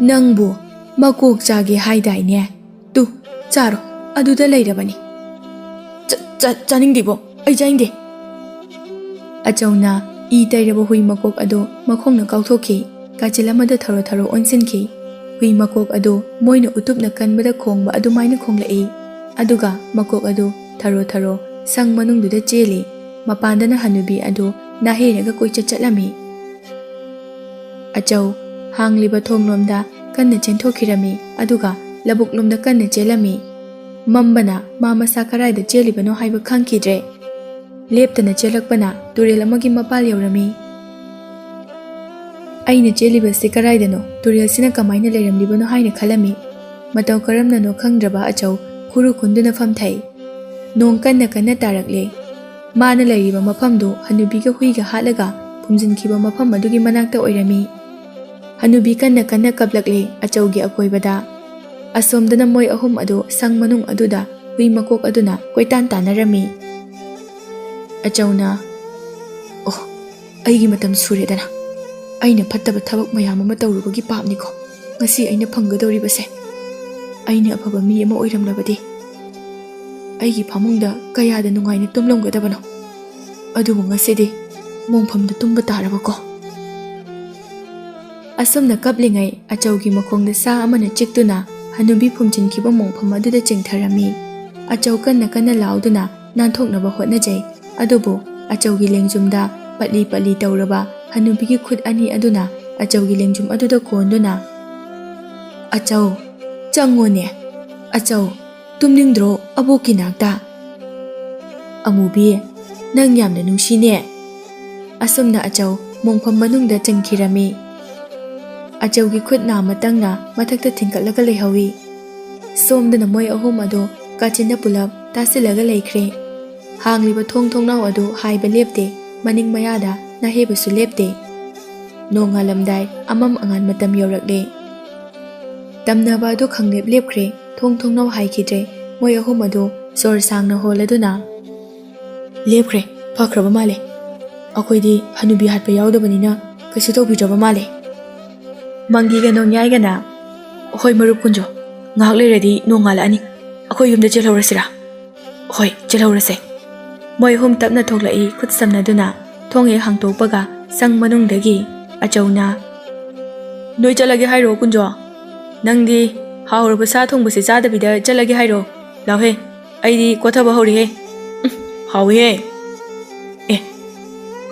ꯅꯪꯕꯨ ꯃꯀꯣꯛ ꯆꯥꯒꯦ ꯍꯥꯏꯗꯥꯏꯅꯦ? ꯇꯨ, ꯆꯥꯔꯣ, ꯑꯗꯨꯗ ꯂꯩꯔꯕꯅꯤ꯫" "ꯆ-, ꯆ-, ꯆꯥꯅꯤꯡꯗꯦꯕꯣ, ꯑꯩ ꯆꯥꯅꯤꯡꯗꯦ꯫" ꯑꯆꯧꯅ ꯏ ꯇꯩꯔꯕ ꯍꯨꯏ ꯃꯀꯣꯛ ꯑꯗꯨ ꯃꯈꯣꯡꯅ ꯀꯥꯎꯊꯣꯛꯈꯤ꯫ ꯀꯥꯆꯤꯜ ꯑꯃꯗ ꯊꯔꯣ ꯊꯔꯣ ꯑꯣꯟꯁꯤꯟꯈꯤ꯫ ꯍꯨꯏ ꯃꯀꯣꯛ ꯑꯗꯨ ꯃꯣꯏꯅ ꯎꯇꯨꯞꯅ ꯀꯟꯕꯗ ꯈꯣꯡꯕ ꯑꯗꯨꯃꯥꯏꯅ ꯈꯣꯡꯂꯛꯏ꯫ ꯑꯗꯨꯒ ꯃꯀꯣꯛ ꯑꯗꯨ ꯊꯔꯣ ꯊꯔꯣ ꯁꯪ ꯃꯅꯨꯡꯗꯨꯗ ꯆꯦꯜꯂꯤ꯫ ꯃꯄꯥꯟꯗꯅ ꯍꯅꯨꯕꯤ ꯑꯗꯨ ꯅꯥꯍꯩꯔꯒ ꯀꯣꯏꯆꯠ ꯆꯠꯂꯝꯃꯤ꯫ ꯑꯆꯧ ꯍꯥꯡꯂꯤꯕ ꯊꯣꯡꯂꯣꯝꯗ ꯀꯟꯅ ꯆꯦꯟꯊꯣꯛꯈꯤꯔꯝꯃꯤ, ꯑꯗꯨꯒ ꯂꯧꯕꯨꯛꯂꯣꯝꯗ ꯀꯟꯅ ꯆꯦꯜꯂꯝꯃꯤ꯫ ꯃꯝꯕꯅ ꯃꯥ ꯃꯁꯥ ꯀꯔꯥꯏꯗ ꯆꯦꯜꯂꯤꯕꯅꯣ ꯍꯥꯏꯕ ꯈꯪꯈꯤꯗ꯭ꯔꯦ꯫ ꯂꯦꯞꯇꯅ ꯆꯦꯜꯂꯛꯄꯅ ꯇꯨꯔꯦꯜ ꯑꯃꯒꯤ ꯃꯄꯥꯜ ꯌꯧꯔꯝꯃꯤ꯫ "ꯑꯩꯅ ꯆꯦꯜꯂꯤꯕꯁꯤ ꯀꯔꯥꯏꯗꯅꯣ? ꯇꯨꯔꯦꯜꯁꯤꯅ ꯀꯃꯥꯏꯅ ꯂꯩꯔꯝꯂꯤꯕꯅꯣ?" ꯍꯥꯏꯅ ꯈꯜꯂꯝꯃꯤ꯫ ꯃꯇꯧ ꯀꯔꯝꯅꯅꯣ ꯈꯪꯗ꯭ꯔꯕ ꯑꯆꯧ ꯈꯨꯔꯨ ꯈꯨꯟꯗꯨꯅ ꯐꯝꯊꯩ꯫ ꯅꯣꯡ ꯀꯟꯅ ꯀꯟꯅ ꯇꯥꯔꯛꯂꯦ꯫ ꯃꯥꯅ ꯂꯩꯔꯤꯕ ꯃꯐꯝꯗꯨ ꯍꯅꯨꯕꯤꯒ ꯍꯨꯏꯒ ꯍꯥꯠꯂꯒ ꯐꯨꯝꯖꯤꯟꯈꯤꯕ ꯃꯐꯝ ꯑꯗꯨꯒꯤ ꯃꯅꯥꯛꯇ ꯑꯣꯏꯔꯝꯃꯤ꯫ ꯍꯅꯨꯕꯤ ꯀꯟꯅ ꯀꯟꯅ ꯀꯞꯂꯛꯂꯦ ꯑꯆꯧꯒꯤ ꯑꯀꯣꯏꯕꯗ꯫ ꯑꯁꯣꯝꯗꯅ ꯃꯣꯏ ꯑꯍꯨꯝ ꯑꯗꯨ ꯁꯪ ꯃꯅꯨꯡ ꯑꯗꯨꯗ ꯍꯨꯏ ꯃꯀꯣꯛ ꯑꯗꯨꯅ ꯀꯣꯏꯇꯥꯟ ꯇꯥꯟꯅꯔꯝꯃꯤ꯫ ꯑꯆꯧꯅ, "ꯑꯣ, ꯑꯩꯒꯤ ꯃꯇꯝ ꯁꯨꯔꯦꯗꯅ꯫ ꯑꯩꯅ ꯐꯠꯇꯕ ꯊꯕꯛ ꯃꯌꯥꯝ ꯑꯃ ꯇꯧꯔꯨꯕꯒꯤ ꯄꯥꯞꯅꯤꯀꯣ ꯉꯁꯤ ꯑꯩꯅ ꯐꯪꯒꯗꯧꯔꯤꯕꯁꯦ꯫ ꯑꯩꯅ ꯑꯐꯕ ꯃꯤ ꯑꯃ ꯑꯣꯏꯔꯝꯂꯕꯗꯤ ꯑꯩꯒꯤ ꯐꯃꯨꯡꯗ ꯀꯌꯥꯗ ꯅꯨꯡꯉꯥꯏꯅ ꯇꯨꯝꯂꯝꯒꯗꯕꯅꯣ꯫ ꯑꯗꯨꯕꯨ ꯉꯁꯤꯗꯤ ꯃꯣꯡꯐꯝꯗ ꯇꯨꯝꯕ ꯇꯥꯔꯕꯀꯣ?" ꯑꯁꯨꯝꯅ ꯀꯞꯂꯤꯉꯩ ꯑꯆꯧꯒꯤ ꯃꯈꯣꯡꯗ ꯁꯥ ꯑꯃꯅ ꯆꯤꯛꯇꯨꯅ ꯍꯅꯨꯕꯤ ꯐꯨꯝꯖꯤꯟꯈꯤꯕ ꯃꯣꯡꯐꯝ ꯑꯗꯨꯗ ꯆꯤꯡꯊꯔꯝꯃꯤ꯫ ꯑꯆꯧ ꯀꯟꯅ ꯀꯟꯅ ꯂꯥꯎꯗꯨꯅ ꯅꯥꯟꯊꯣꯛꯅꯕ ꯍꯣꯠꯅꯖꯩ꯫ ꯑꯗꯨꯕꯨ ꯑꯆꯧꯒꯤ ꯂꯦꯡꯖꯨꯝꯗ ꯄꯠꯂꯤ ꯄꯠꯂꯤ ꯇꯧꯔꯕ ꯍꯅꯨꯕꯤꯒꯤ ꯈꯨꯠ ꯑꯅꯤ ꯑꯗꯨꯅ ꯑꯆꯧꯒꯤ ꯂꯦꯡꯖꯨꯝ ꯑꯗꯨꯗ ꯀꯣꯟꯗꯨꯅ, "ꯑꯆꯧ, ꯆꯪꯉꯣꯅꯦ꯫ ꯑꯆꯧ, ꯇꯨꯝꯅꯤꯡꯗ꯭ꯔꯣ ꯑꯕꯣꯛꯀꯤ ꯅꯥꯛꯇ? ꯑꯃꯨꯕꯤ, ꯅꯪ ꯌꯥꯝꯅ ꯅꯨꯡꯁꯤꯅꯦ꯫" ꯑꯁꯨꯝꯅ ꯑꯆꯧ ꯃꯣꯡꯐꯝ ꯃꯅꯨꯡꯗ ꯆꯪꯈꯤꯔꯝꯃꯤ꯫ ꯑꯆꯧꯒꯤ ꯈꯨꯠ ꯅꯥ ꯃꯇꯪꯅ ꯃꯊꯛꯇ ꯊꯤꯡꯒꯠꯂꯒ ꯂꯩꯍꯧꯏ꯫ ꯁꯣꯝꯗꯅ ꯃꯣꯏ ꯑꯍꯨꯝ ꯑꯗꯨ ꯀꯥꯆꯤꯟꯗ ꯄꯨꯂꯞ ꯇꯥꯁꯤꯜꯂꯒ ꯂꯩꯈ꯭ꯔꯦ꯫ ꯍꯥꯡꯂꯤꯕ ꯊꯣꯡ ꯊꯣꯡꯅꯥꯎ ꯑꯗꯨ ꯍꯥꯏꯕ ꯂꯦꯞꯇꯦ, ꯃꯅꯤꯡ ꯃꯌꯥꯗ ꯅꯥꯍꯦꯕꯁꯨ ꯂꯦꯞꯇꯦ꯫ ꯅꯣꯡꯉꯥꯜꯂꯝꯗꯥꯏ ꯑꯃꯝ ꯑꯉꯥꯟ ꯃꯇꯝ ꯌꯧꯔꯛꯂꯦ꯫ ꯇꯝꯅꯕ ꯑꯗꯨ ꯈꯪꯂꯦꯞ ꯂꯦꯞꯈ꯭ꯔꯦ, ꯊꯣꯡ ꯊꯣꯡꯅꯥꯎ ꯍꯥꯏꯈꯤꯗ꯭ꯔꯦ꯫ ꯃꯣꯏ ꯑꯍꯨꯝ ꯑꯗꯨ ꯁꯣꯔ ꯁꯥꯡꯅ ꯍꯣꯜꯂꯗꯨꯅ, "ꯂꯦꯞꯈ꯭ꯔꯦ, ꯐꯈ꯭ꯔꯕ ꯃꯥꯜꯂꯦ꯫ ꯑꯩꯈꯣꯏꯗꯤ ꯍꯅꯨꯕꯤ ꯍꯥꯠꯄ ꯌꯥꯎꯗꯕꯅꯤꯅ ꯀꯩꯁꯨ ꯇꯧꯕꯤꯗ꯭ꯔꯕ ꯃꯥꯜꯂꯦ꯫" ꯃꯪꯒꯤꯒ ꯅꯣꯡꯌꯥꯏꯒꯅ, "ꯍꯣꯏ ꯃꯔꯨꯞ ꯀꯨꯟꯖꯣ, ꯉꯥꯏꯍꯥꯛ ꯂꯩꯔꯗꯤ ꯅꯣꯡꯉꯥꯜꯂꯛꯑꯅꯤ꯫ ꯑꯩꯈꯣꯏ ꯌꯨꯝꯗ ꯆꯦꯜꯍꯧꯔꯁꯤꯔꯥ?" "ꯍꯣꯏ, ꯆꯦꯜꯍꯧꯔꯁꯦ꯫" ꯃꯣꯏ ꯑꯍꯨꯝ ꯇꯞꯅ ꯊꯣꯛꯂꯛꯏ, ꯈꯨꯠ ꯁꯝꯅꯗꯨꯅ꯫ ꯊꯣꯡ ꯍꯦꯛ ꯍꯥꯡꯇꯣꯛꯄꯒ ꯁꯪ ꯃꯅꯨꯡꯗꯒꯤ ꯑꯆꯧꯅ, "ꯅꯣꯏ ꯆꯠꯂꯒꯦ ꯍꯥꯏꯔꯣ ꯀꯨꯟꯖꯣ? ꯅꯪꯗꯤ ꯍꯥꯎꯔꯕ ꯁꯥ ꯊꯣꯡꯕꯁꯦ ꯆꯥꯗꯕꯤꯗ ꯆꯠꯂꯒꯦ ꯍꯥꯏꯔꯣ? ꯂꯥꯎꯍꯦ, ꯑꯩꯗꯤ ꯀꯣꯊꯕ ꯍꯧꯔꯦꯍꯦ꯫ ꯎꯝ, ꯍꯥꯎꯋꯤꯍꯦ꯫ ꯑꯦ,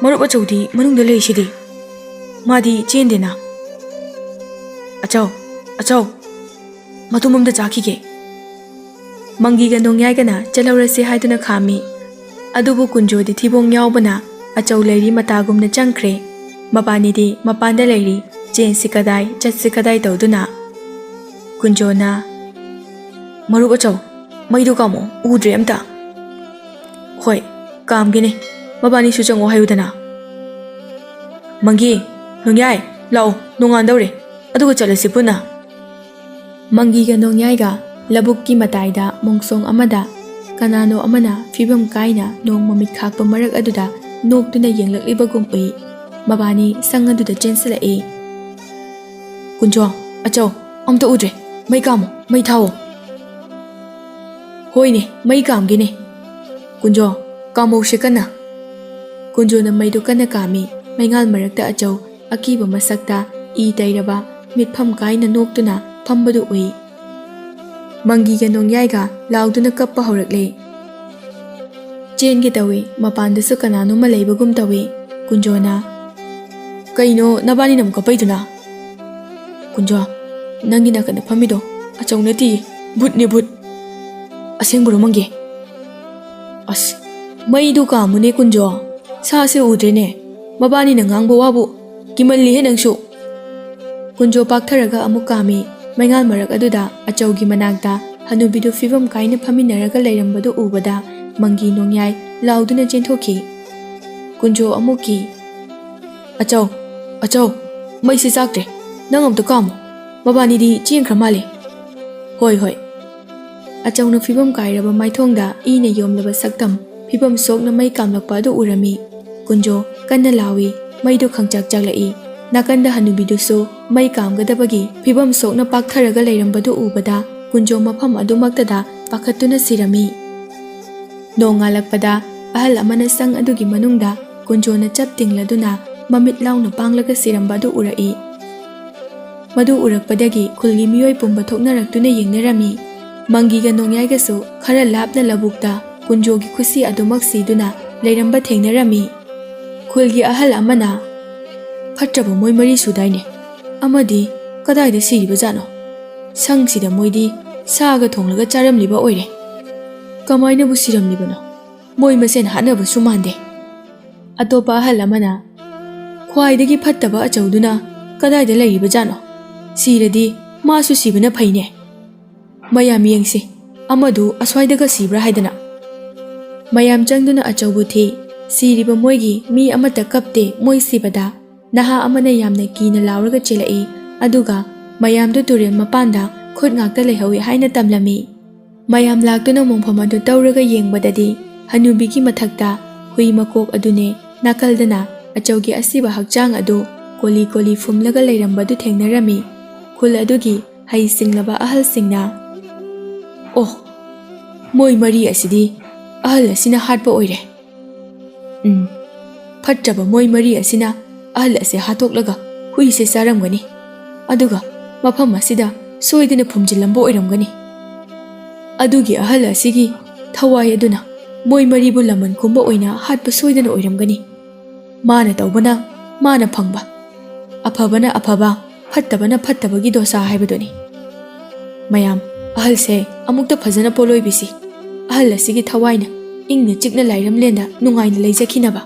ꯃꯔꯨꯞ ꯑꯆꯧꯗꯤ ꯃꯅꯨꯡꯗ ꯂꯩꯁꯤꯗꯤ? ꯃꯥꯗꯤ ꯆꯦꯟꯗꯦꯅ꯫ ꯑꯆꯧ, ꯑꯆꯧ, ꯃꯇꯨꯝ ꯑꯝꯇ ꯆꯥꯈꯤꯒꯦ꯫" ꯃꯪꯒꯤꯒ ꯅꯣꯡꯌꯥꯏꯒꯅ ꯆꯠꯍꯧꯔꯁꯤ ꯍꯥꯏꯗꯨꯅ ꯈꯥꯝꯃꯤ꯫ ꯑꯗꯨꯕꯨ ꯀꯨꯟꯖꯣꯗꯤ ꯊꯤꯕꯣꯡ ꯌꯥꯎꯕꯅ ꯑꯆꯧ ꯂꯩꯔꯤ ꯃꯇꯥꯒꯨꯝꯅ ꯆꯪꯈ꯭ꯔꯦ꯫ ꯃꯕꯥꯅꯤꯗꯤ ꯃꯄꯥꯟꯗ ꯂꯩꯔꯤ, ꯆꯦꯟꯁꯤ ꯀꯗꯥꯏ, ꯆꯠꯁꯤ ꯀꯗꯥꯏ ꯇꯧꯗꯨꯅ꯫ ꯀꯨꯟꯖꯣꯅ, "ꯃꯔꯨꯞ ꯑꯆꯧ, ꯃꯩꯗꯣ ꯀꯥꯝꯃꯣ, ꯎꯗ꯭ꯔꯦ ꯑꯝꯇ꯫" "ꯍꯣꯏ, ꯀꯥꯝꯒꯦꯅꯦ, ꯃꯕꯥꯅꯤꯁꯨ ꯆꯪꯉꯣ ꯍꯥꯏꯌꯨꯗꯅ꯫" "ꯃꯪꯒꯤ, ꯅꯣꯡꯌꯥꯏ, ꯂꯥꯛꯑꯣ, ꯅꯣꯡꯉꯥꯟꯗꯧꯔꯦ, ꯑꯗꯨꯒ ꯆꯠꯂꯁꯤ ꯄꯨꯟꯅ꯫" ꯃꯪꯒꯤꯒ ꯅꯣꯡꯌꯥꯏꯒ ꯂꯧꯕꯨꯛꯀꯤ ꯃꯇꯥꯏꯗ ꯃꯣꯡꯁꯣꯡ ꯑꯃꯗ ꯀꯅꯥꯅꯣ ꯑꯃꯅ ꯐꯤꯕꯝ ꯀꯥꯏꯅ ꯅꯣꯡ ꯃꯃꯤꯠ ꯈꯥꯛꯄ ꯃꯔꯛ ꯑꯗꯨꯗ ꯅꯣꯛꯇꯨꯅ ꯌꯦꯡꯂꯛꯂꯤꯕꯒꯨꯝ ꯎꯏ꯫ ꯃꯕꯥꯅꯤ ꯁꯪ ꯑꯗꯨꯗ ꯆꯦꯟꯁꯤꯜꯂꯛꯏ꯫ "ꯀꯨꯟꯖꯣ, ꯑꯆꯧ, ꯑꯝꯇ ꯎꯗ꯭ꯔꯦ, ꯃꯩ ꯀꯥꯝꯃꯣ, ꯃꯩ ꯊꯥꯎꯑꯣ꯫" "ꯍꯣꯏꯅꯦ, ꯃꯩ ꯀꯥꯝꯒꯦꯅꯦ꯫ ꯀꯨꯟꯖꯣ, ꯀꯥꯝꯃꯧꯁꯦ ꯀꯟꯅ꯫" ꯀꯨꯟꯖꯣꯅ ꯃꯩꯗꯣ ꯀꯟꯅ ꯀꯥꯝꯃꯤ꯫ ꯃꯩꯉꯥꯜ ꯃꯔꯛꯇ ꯑꯆꯧ ꯑꯀꯤꯕ ꯃꯁꯛꯇ ꯏ ꯇꯩꯔꯕ ꯃꯤꯠꯐꯝ ꯀꯥꯏꯅ ꯅꯣꯛꯇꯨꯅ ꯐꯝꯕꯗꯨ ꯎꯏ꯫ ꯃꯪꯒꯤꯒ ꯅꯣꯡꯌꯥꯏꯒ ꯂꯥꯎꯗꯨꯅ ꯀꯞꯄ ꯍꯧꯔꯛꯂꯦ꯫ ꯆꯦꯟꯒꯦ ꯇꯧꯏ, ꯃꯄꯥꯟꯗꯁꯨ ꯀꯅꯥꯅꯣꯝꯃ ꯂꯩꯕꯒꯨꯝ ꯇꯧꯏ꯫ ꯀꯨꯟꯖꯣꯅ, "ꯀꯩꯅꯣ ꯅꯕꯥꯅꯤꯅ ꯑꯃꯨꯛ ꯀꯞꯄꯩꯗꯨꯅ?" "ꯀꯨꯟꯖꯣ, ꯅꯪꯒꯤ ꯅꯥꯀꯟꯗ ꯐꯝꯃꯤꯗꯣ ꯑꯆꯧ ꯅꯠꯇꯤꯌꯦ, ꯚꯨꯠꯅꯦ ꯚꯨꯠ꯫" "ꯑꯁꯦꯡꯕꯔꯣ ꯃꯪꯒꯤ?" "ꯑꯁ, ꯃꯩꯗꯨ ꯀꯥꯝꯃꯨꯅꯦ ꯀꯨꯟꯖꯣ, ꯁꯥꯁꯦ ꯎꯗ꯭ꯔꯦꯅꯦ, ꯃꯕꯥꯅꯤꯅ ꯉꯥꯡꯕ ꯋꯥꯕꯨ꯫ ꯀꯤꯃꯜꯂꯤꯍꯦ ꯅꯪꯁꯨ꯫" ꯀꯨꯟꯖꯣ ꯄꯥꯛꯊꯔꯒ ꯑꯃꯨꯛ ꯀꯥꯝꯃꯤ꯫ ꯃꯩꯉꯥꯜ ꯃꯔꯛ ꯑꯗꯨꯗ ꯑꯆꯧꯒꯤ ꯃꯅꯥꯛꯇ ꯍꯅꯨꯕꯤꯗꯨ ꯐꯤꯕꯝ ꯀꯥꯏꯅ ꯐꯝꯃꯤꯟꯅꯔꯒ ꯂꯩꯔꯝꯕꯗꯨ ꯎꯕꯗ ꯃꯪꯒꯤ ꯅꯣꯡꯌꯥꯏ ꯂꯥꯎꯗꯨꯅ ꯆꯦꯟꯊꯣꯛꯈꯤ꯫ ꯀꯨꯟꯖꯣ ꯑꯃꯨꯛ ꯀꯤ꯫ "ꯑꯆꯧ, ꯑꯆꯧ, ꯃꯩꯁꯤ ꯆꯥꯛꯇ꯭ꯔꯦ, ꯅꯪ ꯑꯝꯇ ꯀꯥꯝꯃꯨ, ꯃꯕꯥꯅꯤꯗꯤ ꯆꯦꯟꯈ꯭ꯔ ꯃꯥꯜꯂꯦ꯫" "ꯍꯣꯏ, ꯍꯣꯏ꯫" ꯑꯆꯧꯅ ꯐꯤꯕꯝ ꯀꯥꯏꯔꯕ ꯃꯥꯏꯊꯣꯡꯗ ꯏꯅ ꯌꯣꯝꯂꯕ ꯁꯛꯇꯝ ꯐꯤꯕꯝ ꯁꯣꯛꯅ ꯃꯩ ꯀꯥꯝꯂꯛꯄ ꯑꯗꯨ ꯎꯔꯝꯃꯤ꯫ ꯀꯨꯟꯖꯣ ꯀꯟꯅ ꯂꯥꯎꯏ, ꯃꯩꯗꯨ ꯈꯪꯆꯥꯛ ꯆꯥꯛꯂꯛꯏ꯫ ꯅꯥꯀꯟꯗ ꯍꯅꯨꯕꯤꯗꯨꯁꯨ ꯃꯩ ꯀꯥꯝꯒꯗꯕꯒꯤ ꯐꯤꯕꯝ ꯁꯣꯛꯅ ꯄꯥꯛꯊꯔꯒ ꯂꯩꯔꯝꯕꯗꯨ ꯎꯕꯗ ꯀꯨꯟꯖꯣ ꯃꯐꯝ ꯑꯗꯨꯃꯛꯇꯗ ꯄꯥꯈꯠꯇꯨꯅ ꯁꯤꯔꯝꯃꯤ꯫ ꯅꯣꯡꯉꯥꯜꯂꯛꯄꯗ ꯑꯍꯜ ꯑꯃꯅ ꯁꯪ ꯑꯗꯨꯒꯤ ꯃꯅꯨꯡꯗ ꯀꯨꯟꯖꯣꯅ ꯆꯞ ꯇꯤꯡꯂꯗꯨꯅ ꯃꯃꯤꯠ ꯂꯥꯎꯅ ꯄꯥꯡꯂꯒ ꯁꯤꯔꯝꯕ ꯑꯗꯨ ꯎꯔꯛꯏ꯫ ꯃꯗꯨ ꯎꯔꯛꯄꯗꯒꯤ ꯈꯨꯜꯒꯤ ꯃꯤꯑꯣꯏ ꯄꯨꯝꯕ ꯊꯣꯛꯅꯔꯛꯇꯨꯅ ꯌꯦꯡꯅꯔꯝꯃꯤ꯫ ꯃꯪꯒꯤꯒ ꯅꯣꯡꯌꯥꯏꯒꯁꯨ ꯈꯔ ꯂꯥꯞꯅ ꯂꯧꯕꯨꯛꯇ ꯀꯨꯟꯖꯣꯒꯤ ꯈꯨꯠꯁꯤ ꯑꯗꯨꯃꯛ ꯁꯤꯗꯨꯅ ꯂꯩꯔꯝꯕ ꯊꯦꯡꯅꯔꯝꯃꯤ꯫ ꯈꯨꯜꯒꯤ ꯑꯍꯜ ꯑꯃꯅ, "ꯐꯠꯇ꯭ꯔꯕ ꯃꯣꯏ ꯃꯔꯤ ꯁꯨꯗꯥꯏꯅꯦ? ꯑꯃꯗꯤ ꯀꯗꯥꯏꯗ ꯁꯤꯔꯤꯕꯖꯥꯠꯅꯣ? ꯁꯪꯁꯤꯗ ꯃꯣꯏꯗꯤ ꯁꯥꯒ ꯊꯣꯡꯂꯒ ꯆꯥꯔꯝꯂꯤꯕ ꯑꯣꯏꯔꯦ꯫ ꯀꯃꯥꯏꯅꯕꯨ ꯁꯤꯔꯝꯂꯤꯕꯅꯣ? ꯃꯣꯏ ꯃꯁꯦꯟ ꯍꯥꯠꯅꯕꯁꯨ ꯃꯥꯟꯗꯦ꯫" ꯑꯇꯣꯞꯄ ꯑꯍꯜ ꯑꯃꯅ, "ꯈ꯭ꯋꯥꯏꯗꯒꯤ ꯐꯠꯇꯕ ꯑꯆꯧꯗꯨꯅ ꯀꯗꯥꯏꯗ ꯂꯩꯔꯤꯕꯖꯥꯠꯅꯣ? ꯁꯤꯔꯗꯤ ꯃꯥꯁꯨ ꯁꯤꯕꯅ ꯐꯩꯅꯦ꯫ ꯃꯌꯥꯝ ꯌꯦꯡꯁꯤ, ꯑꯃꯗꯨ ꯑꯁ꯭ꯋꯥꯏꯗꯒ ꯁꯤꯕ꯭ꯔꯥ ꯍꯥꯏꯗꯅ꯫ ꯃꯌꯥꯝ ꯆꯪꯗꯨꯅ ꯑꯆꯧꯕ ꯊꯤ꯫ ꯁꯤꯔꯤꯕ ꯃꯣꯏꯒꯤ ꯃꯤ ꯑꯃꯠꯇ ꯀꯞꯇꯦ ꯃꯣꯏ ꯁꯤꯕꯗ꯫ ꯅꯍꯥ ꯑꯃꯅ ꯌꯥꯝꯅ ꯀꯤꯅ ꯂꯥꯎꯔꯒ ꯆꯦꯜꯂꯛꯏ, ꯑꯗꯨꯒ ꯃꯌꯥꯝꯗꯨ ꯇꯨꯔꯦꯜ ꯃꯄꯥꯟꯗ ꯈꯨꯠ ꯉꯥꯛꯇ ꯂꯩꯍꯧꯏ ꯍꯥꯏꯅ ꯇꯝꯂꯝꯃꯤ꯫ ꯃꯌꯥꯝ ꯂꯥꯛꯇꯨꯅ ꯃꯣꯡꯐꯝ ꯑꯗꯨ ꯇꯧꯔꯒ ꯌꯦꯡꯕꯗꯗꯤ, ꯍꯅꯨꯕꯤꯒꯤ ꯃꯊꯛꯇ ꯍꯨꯏ ꯃꯀꯣꯛ ꯑꯗꯨꯅꯦ, ꯅꯥꯀꯜꯗꯅ ꯑꯆꯧꯒꯤ ꯑꯁꯤꯕ ꯍꯛꯆꯥꯡ ꯑꯗꯨ ꯀꯣꯂꯤ ꯀꯣꯂꯤ ꯐꯨꯝꯂꯒ ꯂꯩꯔꯝꯕꯗꯨ ꯊꯦꯡꯅꯔꯝꯃꯤ꯫ ꯈꯨꯜ ꯑꯗꯨꯒꯤ ꯍꯩ ꯁꯤꯡꯂꯕ ꯑꯍꯜꯁꯤꯡꯅ, "ꯑꯣ, ꯃꯣꯏ ꯃꯔꯤ ꯑꯁꯤꯗꯤ ꯑꯍꯜ ꯑꯁꯤꯅ ꯍꯥꯠꯄ ꯑꯣꯏꯔꯦ꯫ ꯎꯝ, ꯐꯠꯇ꯭ꯔꯕ ꯃꯣꯏ ꯃꯔꯤ ꯑꯁꯤꯅ ꯑꯍꯜ ꯑꯁꯤ ꯍꯥꯠꯇꯣꯛꯂꯒ ꯍꯨꯏꯁꯦ ꯆꯥꯔꯝꯒꯅꯤ꯫ ꯑꯗꯨꯒ ꯃꯐꯝ ꯑꯁꯤꯗ ꯁꯣꯏꯗꯅ ꯐꯨꯝꯖꯤꯜꯂꯝꯕ ꯑꯣꯏꯔꯝꯒꯅꯤ꯫ ꯑꯗꯨꯒꯤ ꯑꯍꯜ ꯑꯁꯤꯒꯤ ꯊꯋꯥꯏ ꯑꯗꯨꯅ ꯃꯣꯏ ꯃꯔꯤꯕꯨ ꯂꯃꯟ ꯈꯨꯝꯕ ꯑꯣꯏꯅ ꯍꯥꯠꯄ ꯁꯣꯏꯗꯅ ꯑꯣꯏꯔꯝꯒꯅꯤ꯫ ꯃꯥꯅ ꯇꯧꯕꯅ ꯃꯥꯅ ꯐꯪꯕ, ꯑꯐꯕꯅ ꯑꯐꯕ, ꯐꯠꯇꯕꯅ ꯐꯠꯇꯕꯒꯤ ꯗꯣꯁꯥ ꯍꯥꯏꯕꯗꯨꯅꯤ꯫ ꯃꯌꯥꯝ, ꯑꯍꯜꯁꯦ ꯑꯃꯨꯛꯇ ꯐꯖꯅ ꯄꯣꯠꯂꯣꯏꯕꯤꯁꯤ꯫ ꯑꯍꯜ ꯑꯁꯤꯒꯤ ꯊꯋꯥꯏꯅ ꯏꯪꯅ ꯆꯤꯛꯅ ꯂꯥꯏꯔꯝꯂꯦꯟꯗ ꯅꯨꯡꯉꯥꯏꯅ ꯂꯩꯖꯈꯤꯅꯕ꯫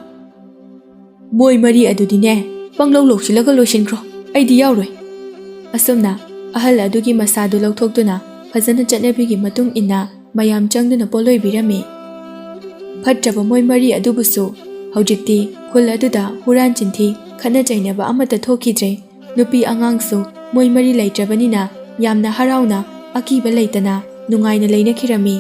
ꯃꯣꯏ ꯃꯔꯤ ꯑꯗꯨꯗꯤꯅꯦ, ꯄꯪꯂꯧ ꯂꯧꯁꯤꯜꯂꯒ ꯂꯣꯏꯁꯤꯟꯈ꯭ꯔꯣ, ꯑꯩꯗꯤ ꯌꯥꯎꯔꯣꯏ꯫" ꯑꯁꯨꯝꯅ ꯑꯍꯜ ꯑꯗꯨꯒꯤ ꯃꯁꯥꯗꯨ ꯂꯧꯊꯣꯛꯇꯨꯅ ꯐꯖꯅ ꯆꯠꯅꯕꯤꯒꯤ ꯃꯇꯨꯡ ꯏꯟꯅ ꯃꯌꯥꯝ ꯆꯪꯗꯨꯅ ꯄꯣꯠꯂꯣꯏꯕꯤꯔꯝꯃꯤ꯫ ꯐꯠꯇ꯭ꯔꯕ ꯃꯣꯏ ꯃꯔꯤ ꯑꯗꯨꯕꯨꯁꯨ ꯍꯧꯖꯤꯛꯇꯤ ꯈꯨꯜ ꯑꯗꯨꯗ ꯍꯨꯔꯥꯟ ꯆꯤꯟꯊꯤ, ꯈꯠꯅ ꯆꯩꯅꯕ ꯑꯃꯠꯇ ꯊꯣꯛꯈꯤꯗ꯭ꯔꯦ꯫ ꯅꯨꯄꯤ ꯑꯉꯥꯡꯁꯨ ꯃꯣꯏ ꯃꯔꯤ ꯂꯩꯇ꯭ꯔꯕꯅꯤꯅ ꯌꯥꯝꯅ ꯍꯔꯥꯎꯅ, ꯑꯀꯤꯕ ꯂꯩꯇꯅ ꯅꯨꯡꯉꯥꯏꯅ ꯂꯩꯅꯈꯤꯔꯝꯃꯤ꯫